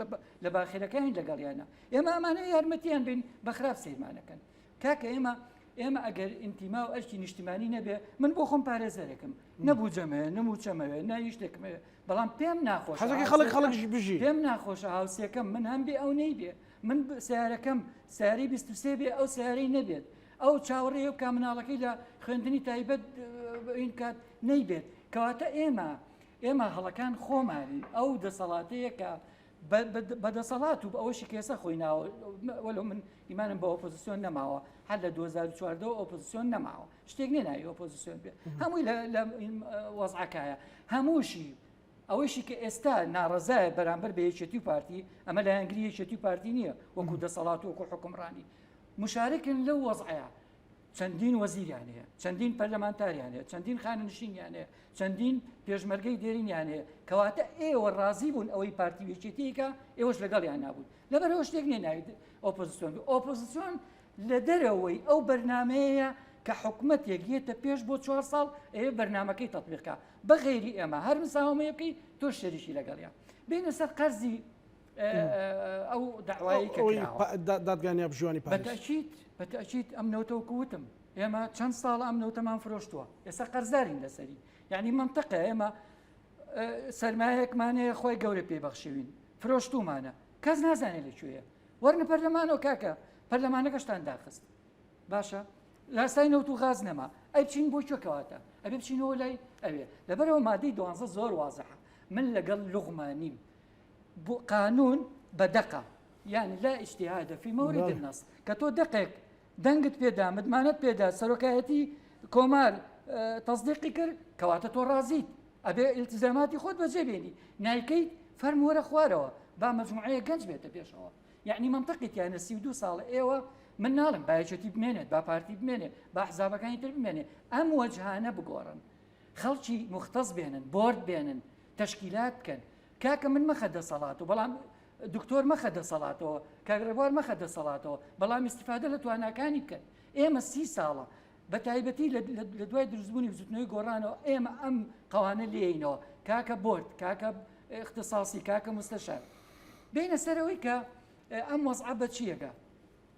لە باخیرەکانی لەگەڵیانە ئێمە ئەمانە یارمەتیان بین بە خراپ سەیرمانەکەن کاکە ئێمە ئێمە ئەگەر ئینتیما و ئەرکی نیشتیمانی نەبێ من بۆ خۆم پارێزەرێکم نەبوو جەمەیە نەموچەمەوێ نە شتێکمەوێ بەڵام پێم ناخۆش حەزەکەی خەڵک خەڵکیش بژی پێم ناخۆشە هاوسێکەم من هەم بێ ئەو نەیبێ من سیارەکەم سیارەی 23 بێ ئەو سیارەی نەبێت ئەو چاوەڕێ بکە مناڵەکەی لە خوێندنی تایبەت این کات نەیبێت کەواتە ئێمە ئێمە هەڵەکان خۆمانی ئەو دەسەڵاتەیە کە بە دەسەڵات و ئەوەشی کێسە خۆی ناوە وەلو من ئیمانم بە ئۆپۆزیسیۆن نەماوە هەر لە 2014 ئۆپۆزیسیۆن نەماوە شتێک نیە ناوی ئۆپۆزیسیۆن بێ هەمووی لە وەزعەکایە هەمووشی ئەوەیشی کە ئێستا ناڕەزایە بەرامبەر بە یەکێتی و پارتی ئەمە لایەنگری یەکێتی و پارتی نییە وەکو دەسەڵات وەکو حکومڕانی مشارکن لەو وەزعەیە چەندین وەزیریان هەیە چەندین پەرلەمانتاریان هەیە چەندین خانەنشینیان هەیە چەندین پێشمەرگەی دێرینیان هەیە کەواتە ئێوە ڕازی بوون ئەوەی پارتی و یەکێتیکە ئێوەش لەگەڵیان نابوون لەبەرەوە شتێک نیە ناوی ئۆپۆزیسیۆن ئۆپۆزیسیۆن لە دەرەوەی ئەو بەرنامەیە کە حکومەتێک یەتە پێش بۆ چوار ساڵ ئەوێ بەرنامەکەی تەطبیقا بە غەیری ئێمە هەر مساومەیە بکەی تۆ شەریکی لەگەڵیان بینە سەر قەرزی. ئەو داوای کە دادگای ناوبژیوانی پاریس. بەتەئکید بەتەئکید ئەم نەوتە وەکو وتم ئێمە چەند ساڵە ئەم نەوتەمان فرۆشتووە ئێستا قەرزارین لەسەری یعنی مەنتقە ئێمە سەرمایەکمان هەیە خۆی گەورە پێ بەخشیوین فرۆشتومانە کەس نازانێت لە کوێیە وەرنە پەرلەمانەوە کاکە پەرلەمانەکەشتان داخست باشە یاسای نەوت و غاز نەما ئەی بچین بۆ کوێ کەواتە ئەبێ بچینەوە لای ئەوێ لەبەرەوە مادەی دوانزە زۆر وازحە من لەگەڵ لوغما نیم بۆ قانون بە دەقە یعنی لا اجتهاد في مورد النص کە تۆ دەقێک دەنگت پێدا متمانەت پێدا سەرۆکایەتی کۆمار تەصدیقی کرد کەواتە تۆ ڕازیت ئەبێ التزاماتی خۆت بەجێ بێنی نایکەیت فەرمووەرە خوارەوە با مەجموعەیە گەنج بێتە پێشەوە یەعنی مەنتقی تیانە 32 ساڵە ئێوە من ناڵم با یەکێتی بمێنێت با پارتی بمێنێ با حزابەکانی تر بمێنێ ئەم وەجهانە بگۆڕن خەڵکی مختص بێنن بۆرد بێنن تەشکیلات بکەن کاکە من مەخە دەسەڵات و بەڵام دکتۆر مەخە دەسەڵاتەوە کاک ڕێبوار مەخە دەسەڵاتەوە بەڵام ئیستیفادە لە تواناکانی بکەن ئێمە سی ساڵە بە تایبەتی لە دوای دروستبوونی بزوتنەوەی گۆڕانەوە ئێمە ئەم قەوانە لێینەوە کاکە بۆرد کاکە اختصاصی کاکە مستەشار بینە سەرەوەی کە ئەم وەزعە بە چیەکە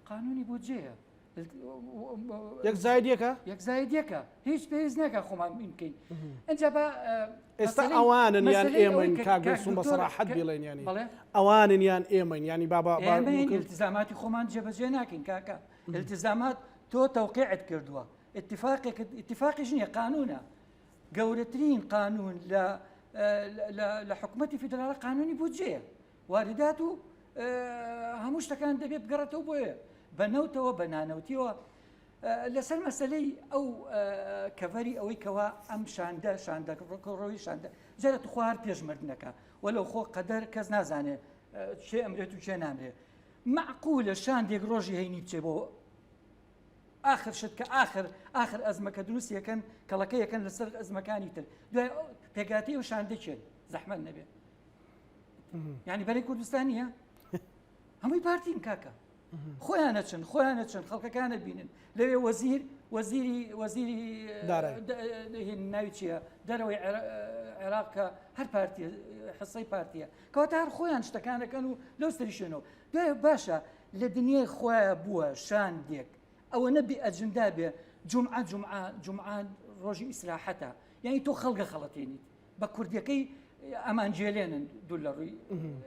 قانونی بودجەیە یەک زاید یەکە یەک زاید یەکە هیچ پێویست ناکە خۆمان بکەین ئەجا بە ئێستا ئەوانن یان ئێمەین کاک بێسوم بە سەراحەت بڵێن ینی ئەوانن یان ئێمەین ینی بابا التزاماتی خۆمان جێبەجێ ناکەین کاکە التزامات تۆ تەوقیعت کردووە اتفاقێکت اتفاقیش نییە قانونە گەورەترین قانون لە لە حکوومەتی فیدراڵە قانونی بودجەیە واردات و هەموو شتەکان دەبێت بگەڕێتەوە بۆیە بە نەوتەوە بە نانەوتیەوە لەسەر مەسلەی ئەو کەڤەری ئەوەی کەوا ئەم شاندە شاندە ڕۆی شاندە جارە توخوار پێشمردنەکە وەلو خۆ قەدەر کەس نازانێ چێ ئەمرێت و چێ نامرێ معقولە شاندێک ڕۆژی هەینی بچێ بۆ ئاخر شت کە ئاخر ئاخر ئەزمەکە دروست یەکەن کەڵەکە یەکەن لەسەر ئەزمەکانی تر دوای پێکاتی و شاندە چێن زەحمەت نەبێت یعنی بەرەی کوردستان نییە هەمووی پارتین کاکە خۆیان نەچن خۆیان نەچن خەڵکەکانە بینن لەوێ وەزیر وەزیری وەزیری ناوی چییە دەرەوەی عێراق کە هەر پارتی حسەی پارتیە کەواتە هەر خۆیان شتەکانەکەن و لەو سەری شوێنەوە دوای باشە لە دنیای خۆیان بووە شاندێک ئەوە نەبی ئەجندا بێ جمعە جمعە جمعە ڕۆژی ئیسراحەتە یعنی تۆ خەڵگە خەڵەتێنیت بە کوردیەکەی ئەمانجێلێنن دوور لە ڕووی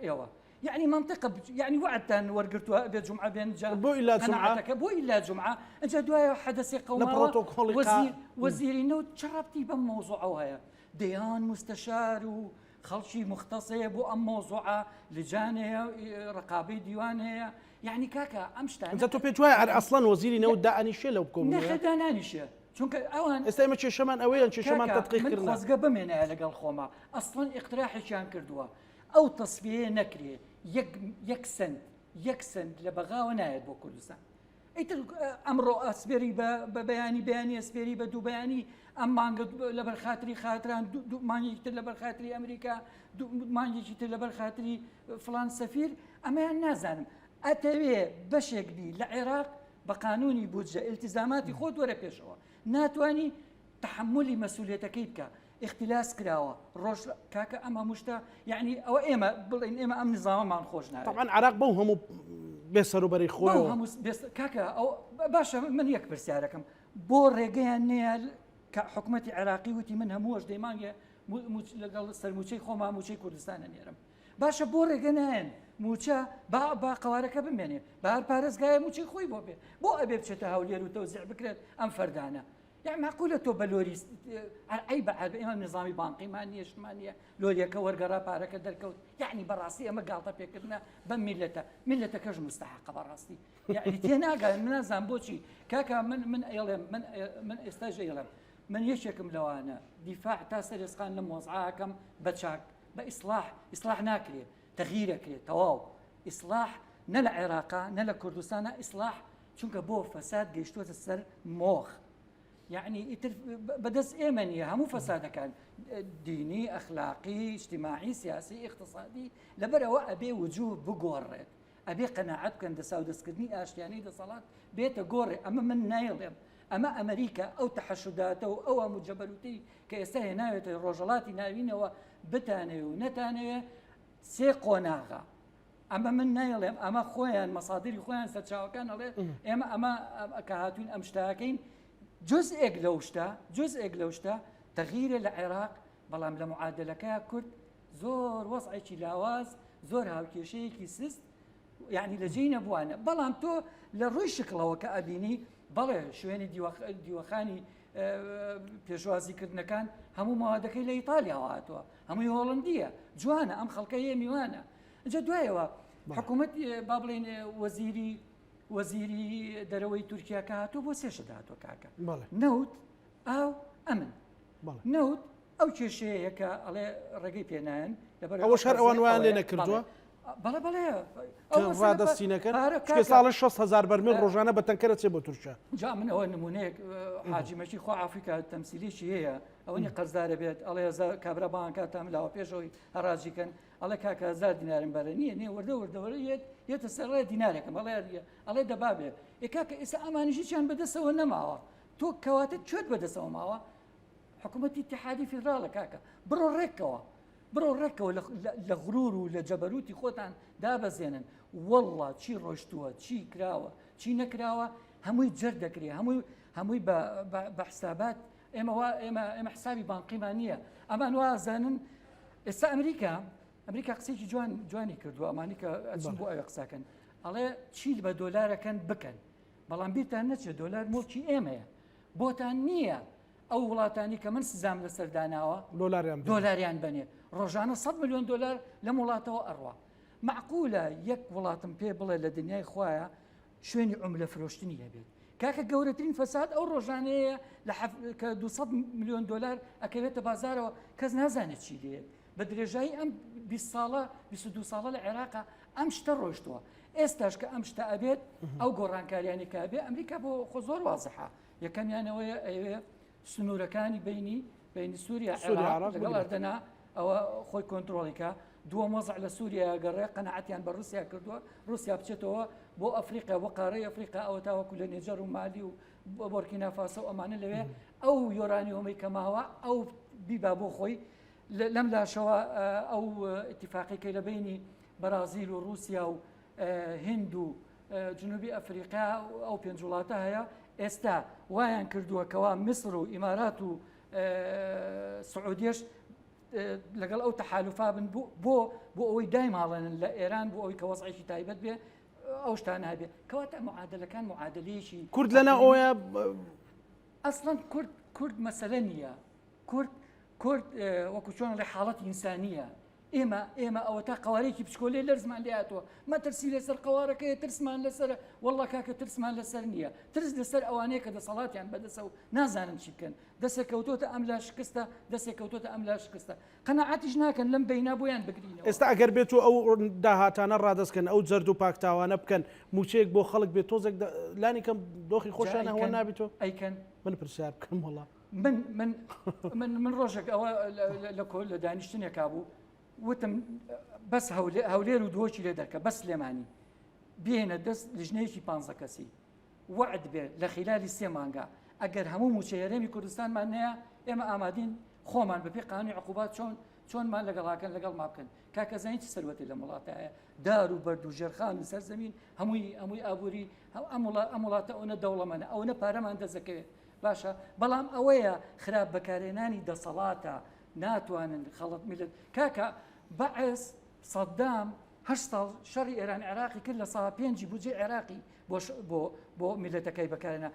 ئێوە یعنی منطقە یعنی وعدتان وەرگرتووە بێ جمعە بێن جا بۆ ئیلا جمعەکە بۆ ئیلا جمعە ئەجا دوای حەدەسێ قەوما پرۆتۆکۆڵی وەزیر وەزیری نەوت چ ڕەبتی بەم مەوزوعەوە هەیە دەیان مستەشار و خەڵکی مختص هەیە بۆ ئەم مەوزوعە لجان هەیە ڕقابەی دیوان هەیە یعنی کاکە ئەم شتانە جا تۆ پێت وایە هەر ئەسڵەن وەزیری نەوت دائەنیشێ لەو کۆبوونەوەیە؟ نەخێر دانانیشێ چونکە ئەوان ئێستا ئێمە کێشەمان ئەوەیە کێشەمان کاکە تەدقیق من کردنە. خۆزگە بمێنایە لەگەڵ خۆما ئەسڵەن ئیقتراحێکیان کردووە ئەو تەسفیەیە نەکرێ یەک یەک سەنت یەک سەنت لە بەغاوە نایەت بۆ کوردستان ئیتر ئەمڕۆ ئەسپێری بە بە بەیانی بەیانی ئەسپێری بە دوو بەیانی ئەم مانگە لەبەر خاتری خاتران دوو مانگێکی تر لەبەر خاتری ئەمریکا دوو مانگێکی تر لەبەر خاتری فڵان سەفیر ئەمەیان نازانم ئەتەوێ بەشێک بی لە عێراق بە قانونی بودجە ئیلتیزاماتی خۆت وەرە پێشەوە ناتوانی تحملی مەسوولێتەکەی بکە اختلاس کراوە ڕۆژ کاکە ئەم هەموو شتە یعنی ئەوە ئێمە بڵێن ئێمە ئەم نظامەمان خۆش ناوێت طبعا عراق بەو هەموو بێ سەروبەری بەو خۆیەوە هەموو بێ- کاکە ئەو باشە من یەک پرسیارەکەم بۆ ڕێگەیان نییە کە حکوومەتی عێراقی وتی من هەموو هەژدەی مانگێ مو- موچ- لەگەڵ سەرموچەی خۆما موچەی کوردستانە نێرم باشە بۆ ڕێگە نایەن موچە با با قەوارەکە بمێنێ با هەر پارێزگایە موچەی خۆی بۆ بێ بۆ ئەبێ بچێتە هەولێر و تەوزیع بکرێت ئەم فەردانە یعنی معقولە تۆ بە لۆری عیبە عیبە ئێمە نظامی بانقیمان نییە شتمان نییە لۆریەکە وەرگەڕا پارەکە دەرکەوت یعنی بەڕاستی ئەمە گاڵتە پێکردنە بەم میلەتە میلەتەکەش مستحقە بەڕاستی یعنی تێناگا من نازانم بۆچی کاکە من من ئەیڵێم من من ئێستاش ئەیڵێم من یەکێکم لەوانە دیفاع تا سەر ئێسقان لەم وەزعەکەم بە چاک بە ئیسلاح ئیسلاح ناکرێ تەغیرەکرێ تەواو ئیسلاح نە لە عێراقا نە لە کوردستانە ئیسلاح چونکە بۆ فەساد گەیشتووەتە سەر مۆخ یعنی ئیتر بەدەست ئێمە نییە هەموو فەسادەکان دینی ئەخلاقی اجتماعی سیاسی اقتصادی لەبەرەوە ئەبێ وجوه بگۆڕێت ئەبێ قەناعەت بکەن دەسا و دەستکردنی ئاشتیانەی دەسەڵات بێتە گۆڕێ ئەمە من نایڵێم ئەمە ئەمریکا ئەو تەحەشوداتە و ئەو هەموو جەبەروتەی کە ئێستا هێناوێتە ڕۆژەڵاتی ناوینەوە بتانەوێ و نەتانەوێ سێ قۆناغە. ئەمە من نایڵێم ئەمە خۆیان مەسادری خۆیان سەرچاوەکان ئەڵێ ئێمە ئەمە کە هاتوین ئەم شتاکەین جزئێک لەو شتە جزئێک لەو شتە تەغیرە لە عێراق بەڵام لە معادلەکە کورد زۆر وەزعێکی لاواز زۆر هاوکێشەیەکی سست یعنی لە جێی نەبووانە بەڵام تۆ لە ڕووی شکڵەوە کە ئەبینی بەڵێ شوێنی دیوەخانی پێشوازیکردنەکان هەموو مەوادەکەی لە ئیتالیاوە هاتووە هەمووی هۆڵندیە جوانە ئەم خەڵکە هەیە میوانە جا دوایەوە حکوومەت با بڵێن وەزیری وەزیری دەرەوەی تورکیا کە هاتوو بۆ سێشە داهاتوە کاکە نەوت ئاو ئەمن نەوت ئەو کێشەیە کە ئەڵێ ڕێگەی پێنایەن لەبەر ئەوەش هەر ئەوان وایان لێ نەکردووە بەڵێ بەڵێ ڕادەستی نەکەن ساڵە 6 هزار بەرمیل ڕۆژانە بە تەنکەرە چێ بۆ تورکیا جا من ئەوە نمونەیەک حاجی مەکی خوا ئافریکا تەمسیلیی هەیە ئەوە نیە قەرزارە بێت ئەڵێ کابرا بانکات تام لاوە پێشەوەی هەڕاجیکەن ئەڵێ کاکە هزار دینارم بەرە نییە نیە وردە وردە وەرە یەت یەتە سەر ڕێ دینارێکم ئەڵێ ئەڵێ دەبابێ ئێ کاکە ئێستا ئەمانیش هیچیان بەدەستەوە نەماوە تۆ کەواتە کوێت بەدەستەوە ماوە حکوومەتی اتحادی فیدراڵە کاکە بڕۆ ڕێکەوە بڕۆ ڕێکەوە لە غرور و لە جەبەروتی خۆتان دابەزێنن والله چی ڕۆشتووە چی کراوە چی نەکراوە هەمووی جەر دەکرێ هەمووی هەمووی بە حسابات ئێمە وا ئێمە ئێمە حسابی بانقیمان نییە ئەمان وا زانن ئێستا ئەمریکا ئەمریکا قسێکی جوان جوانی کردووە ئەمانی کە ئەچن بۆ ئەوێ قساکەن ئەڵێ چی بە دۆلارەکەن بکەن بەڵام بیرتان نەچێت دۆلار موڵکی ئێمەیە بۆتان نییە ئەو وڵاتانی کە من سزام لەسەر داناوە دۆلاریان دۆلاریان بەنێ ڕۆژانە 100 میلیۆن دۆلار لەم وڵاتەوە ئەڕوا معقولە یەک وڵاتم پێ بڵێ لە دنیای خوایە شوێنی عوملە فرۆشتنی هەبێت کاکە گەورەترین فەساد ئەو ڕۆژانەیە لە کە 200 میلیۆن دلار ئەکەوێتە بازارەوە کەس نازانێت چی لێت بە درێژایی ئەم 20 ساڵە 22 ساڵە لە عێراقا ئەم شتە ڕۆشتووە ئێستاش کە ئەم شتە ئەبێت ئەو گۆڕانکاریانی کە بێ ئەمریکا بۆ خۆ زۆر وازحە یەکەمیانەوەیە ئەوێ سنوورەکانی بینی بینی سووریا عێراق لەگەڵ ئەردەنا ئەوە خۆی کۆنتترۆڵیکە دووەم وەزع لە سووریا گەڕێ قەنەعەتیان بە رووسیا کردووە رووسیا بچێتەوە بۆ ئەفریقا بۆ قارەی ئەفریقا ئەوە تاوەکو لە نێجەر و مالی و بۆرکینا فاسۆ ئەمانە لەوێ ئەو یۆرانیۆمەی کە ماوە ئەو بیبا بۆ خۆی لەم لاشەوە ئەو ئیتیفاقی کە لە بینی بەرازیل و رووسیا و هند و جنوبی ئەفریقا ئەو پێنج وڵاتە هەیە ئێستا وایان کردووە کەوا میسر و ئیمارات و سعودیش لەگەڵ ئەو تەحالفا بن بۆ بۆ ئەوەی دایماڵێنن لە ئێران بۆ ئەوی کە وەزعێکی تایبەت بێ ئەو شتانە هەبێ کەواتە معادلەکان معادلەیەکی کورد لەنا ئەوەیە ئەسڵەن کورد کورد مەسەلە نییە کورد کورد وەکو چۆن لە حاڵەت ئینسانیە ئێمە ئێمە ئەوەتا قوارێکی بچکۆلێ لەرزمان لێ هاتووە مەترسی لەسەر قوارەکەی ترسمان لەسەر والله کاکە ترسمان لەسەر نییە ترس لەسەر ئەوانەیە کە دەسەڵاتیان بەدەسە و نازانن چی بکەن دەسێک کەوتۆتە ئەم لا شکستە دەسێک کەوتۆتە ئەم لا شکستە قەناعەتیش ناکەن لەم بەینا بۆیان بگرینەوە. ئێستا ئەگەر بێت و ئەو داهاتانە ڕادەست کەن ئەو جەرد و پاکتاوانە بکەن مووچەیەک بۆ خەڵک بێت تۆزێک لانی کەم دۆخی خۆشیان هەوە نابێت و ئەیکەن من پرسیار بکەم وەڵا من من من من ڕۆژێک ئەوە لە کۆ لە دانیشتنێکا بوو وتم بەس هەولێر و دهۆکی لێ دەرکە بەس سلێمانی بێنە دەست لیژنەیەکی پ کەسی وەعد بێ لە خیلالی سێ مانگا ئەگەر هەموو مووچەی هەرێمی کوردستانمان نەیە ئێمە ئامادین خۆمان بەپێی قانونی عقوبات چۆن چۆنمان لەگەڵاکەن لەگەڵ ما بکەن کاکە زانین چ سەروەتی لەم وڵاتە هەیە دار و بەرد و ژێرخان و سەرزەمین هەمووی هەمووی ئابووری ئەم وڵات ئەم وڵاتە ئەوەنە دەوڵەمەنە ئەوەنە پارەمان دەستدەکەوێت باشە بەڵام ئەوەیە خراپ بەکارهێنانی دەسەڵاتە ناتوانن خەڵک میلەت کاکە بەعس سەدام هەشت ساڵ شەڕی ئێران عێراقی کرد لە سا پێنجی بودجەی عێراقی بۆ بۆ بۆ میلەتەکەی بەکارێنا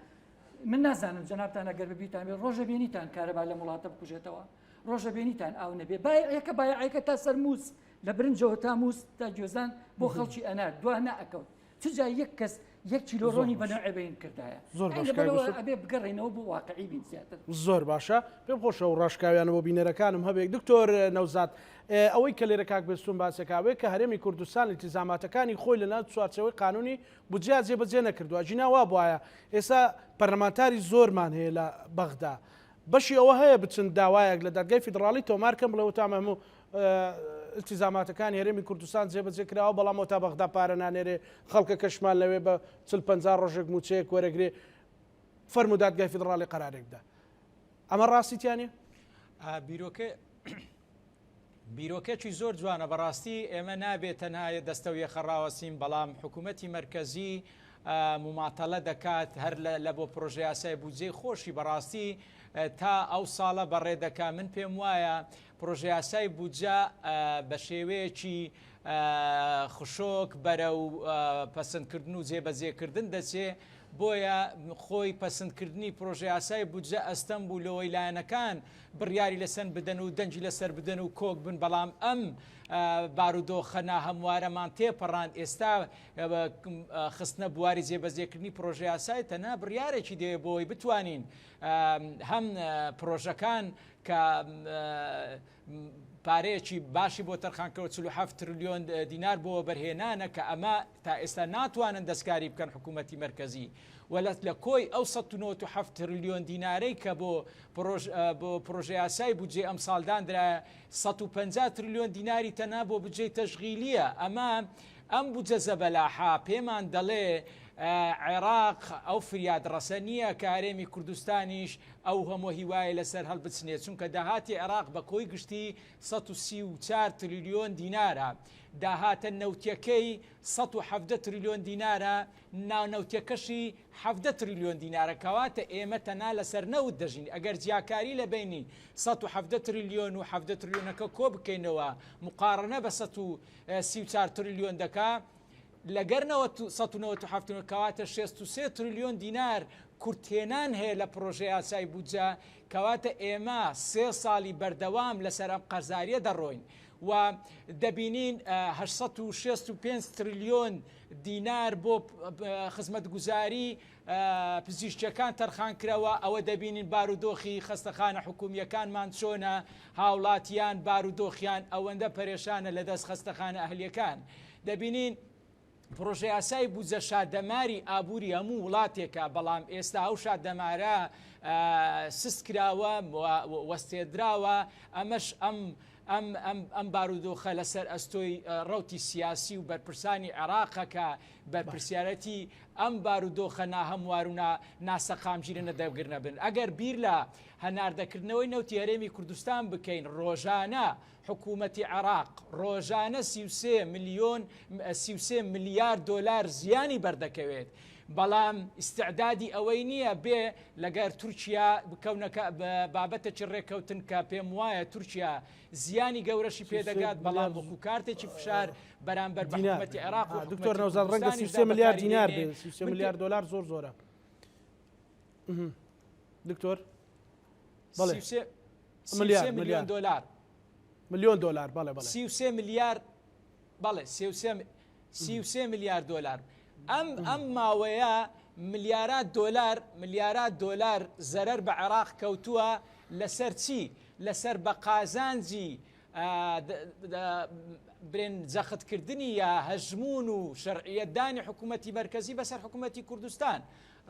من نازانم جەنابتان ئەگەر ببیتان بێ ڕۆژە بینیتان کارەبا لەم وڵاتە بکوژێتەوە ڕۆژە بینیتان ئاو نەبێ بایعەکە بایعەکە تا سەر مووس لە برنجەوە تا مووس تا گوێزان بۆ خەڵکی ئەنار دوا نەئەکەوت چ جا یەک کەس یەک کیلۆ ڕۆنی بە نەوعێ بەین کردایە زۆر ئەی باش کاک لەبەرئەوە یوسف. ئەبێ بگەڕێینەوە بۆ واقعی بین زیاتر. زۆر باشە پێم خۆشە ئەو ڕاشکاویانە بۆ بینەرەکانم هەبێت دکتۆر نەوزاد ئەوەی کە لێرە کاک بێستون باسێکا ئەوەیە کە هەرێمی کوردستان ئیلتیزاماتەکانی خۆی لەناو چوارچێوەی قانونی بودجەیا جێبەجێ نەکردووە ئەگینا وابوایە ئێستا پەرلەمانتاری زۆرمان هەیە لە بەغدا بەشی ئەوە هەیە بچن داوایەک لە دادگای فیدڕاڵی تۆمار کەن بڵێ وتام هەموو ئیلتیزاماتەکانی هەرێمی کوردستان جێبەجێ کراوە بەڵام ئەوتا بەغدا پارە نانێرێ خەڵکەکەشمان لەوێ بە چل پەنجا ڕۆژێک مووچەیەک وەرەگرێ فەرموو دادگای فیدڕاڵی قەرارێک بدە ئەمە ڕاستی تیا نیە؟ بیرۆکە. بیرۆکەکی زۆر جوانە بەڕاستی ئێمە نابێت تەنها دەستە و یەخە ڕاوەستین بەڵام حکوومەتی مەرکەزی مماتەلە دەکات هەر لە بۆ پرۆژەیاسای بودجەی خۆشی بەڕاستی تا ئەو ساڵە بەڕێ دەکا من پێم وایە پرۆژەیاسای بودجە بە شێوەیەکی خشۆک بەرەو پەسەندکردن و جێبەجێکردن دەچێ بۆیە خۆی پەسەندکردنی پرۆژەیاسای بودجە ئەستەم بوو لەوەی لایەنەکان بڕیاری لەسەر بدەن و دەنگی لەسەر بدەن و کۆک بن بەڵام ئەم بارودۆخە ناهەموارەمان تێپەڕاند ئێستا خستنە بواری جێبەجێکردنی پرۆژەیاسای تەنها بڕیارێکی دەوێت بۆی بتوانین هەم پرۆژەکان کە پارەیەکی باشی بۆ تەرخانکردوە 47 ترلیۆن دینار بۆ وەبەرهێنانە کە ئەمە تا ئێستا ناتوانن دەستکاری بکەن حکوومەتی مەرکەزی و لە کۆی ئەو 197 ترلیۆن دینارەی کە بۆ بۆ پرۆژەیاسای بودجەی ئەمساڵ دانرایە 150 ترلیۆن دیناری تەنها بۆ بودجەی تەشغیلیە ئەمە ئەم بودجە زەبەلاحە پێمان دەڵێ عێراق ئەو فریادڕەسە نییە کە هەرێمی کوردستانیش ئەو هەموو هیوایە لەسەر هەڵبچنێت، چونکە داهاتی عێراق بە کۆی گشتی 134 تریلیۆن دینارە، داهاتە نەوتیەکەی 117 تریلیۆن دینارە، نانەوتیەکەشی 17 تریلیۆن دینارە، کەواتە ئێمە تەنها لەسەر نەوت دەژین، ئەگەر جیاکاری لە بەینی 117 تریلیۆن و 17 تریلیۆنەکە کۆبکەینەوە موقاڕەنە بە 134 تریلیۆن دەکا، لەگەر 197 کەواتە 63 تریلیۆن دینار کورتهێنان هەیە لە پڕۆژەیاسای بودجە، کەواتە ئێمە سێ ساڵی بەردەوام لەسەر ئەم قەرزاریە دەڕۆین و دەبینین 865 تریلیۆن دینار بۆ خزمەتگوزاری پزیشکیەکان تەرخانکرەوە، ئەوە دەبینین بارودۆخی خەستەخانە حکومیەکانمان چۆنە، هاوڵاتیان بارودۆخیان ئەوەندە پەرێشانە لەدەست خەستەخانە ئەهلیەکان. دەبینین پڕۆژەیاسای بودجە شادەماری ئابووری هەموو وڵاتێکە، بەڵام ئێستا ئەو شادەمارە سست کراوە وەستێدراوە، ئەمەش ئەم ئەم ئەم ئەم بارودۆخە لەسەر ئەستۆی ڕەوتی سیاسی و بەرپرسانی عێراقە کە بەرپرسیارەتی ئەم بارودۆخە ناهەموار و ناسەقامگیرە نەدەگرنە بن. ئەگەر بیر لە هەناردەکردنەوەی نەوتی هەرێمی کوردستان بکەین ڕۆژانە حکوومەتی عێراق ڕۆژانە 33 ملیۆن 33 ملیار دۆلار زیانی بەردەکەوێت بەڵام ئیستعدادی ئەوەی نییە بێ لەگەر تورکیا بکەونە بابەتێکی ڕێککەوتن کە پێم وایە تورکیا زیانی گەورەشی پێدەگات بەڵام وەکو کارتێکی فشار بەرامبەر بە حکوومەتی عێراق و دکتۆر نەوزاد ڕەنگە 33 ملیار دینار بێ 33 ملیار دۆلار زۆر زۆرە دکتۆر بەڵێ ملیار ملیۆن دۆلار ملیۆن دۆلار بەڵێ بەڵێ 33 ملیار بەڵێ 33 ملیار دۆلار ئەم ئەم ماوەیە ملیارات دۆلار ملیارات دۆلار زەرەر بە عێراق کەوتووە لەسەر چی لەسەر بە قازانجی برێن جەختکردنی یا هەژموون و شەرعیەتدانی حکوومەتی مەرکەزی بەسەر حکوومەتی کوردستان.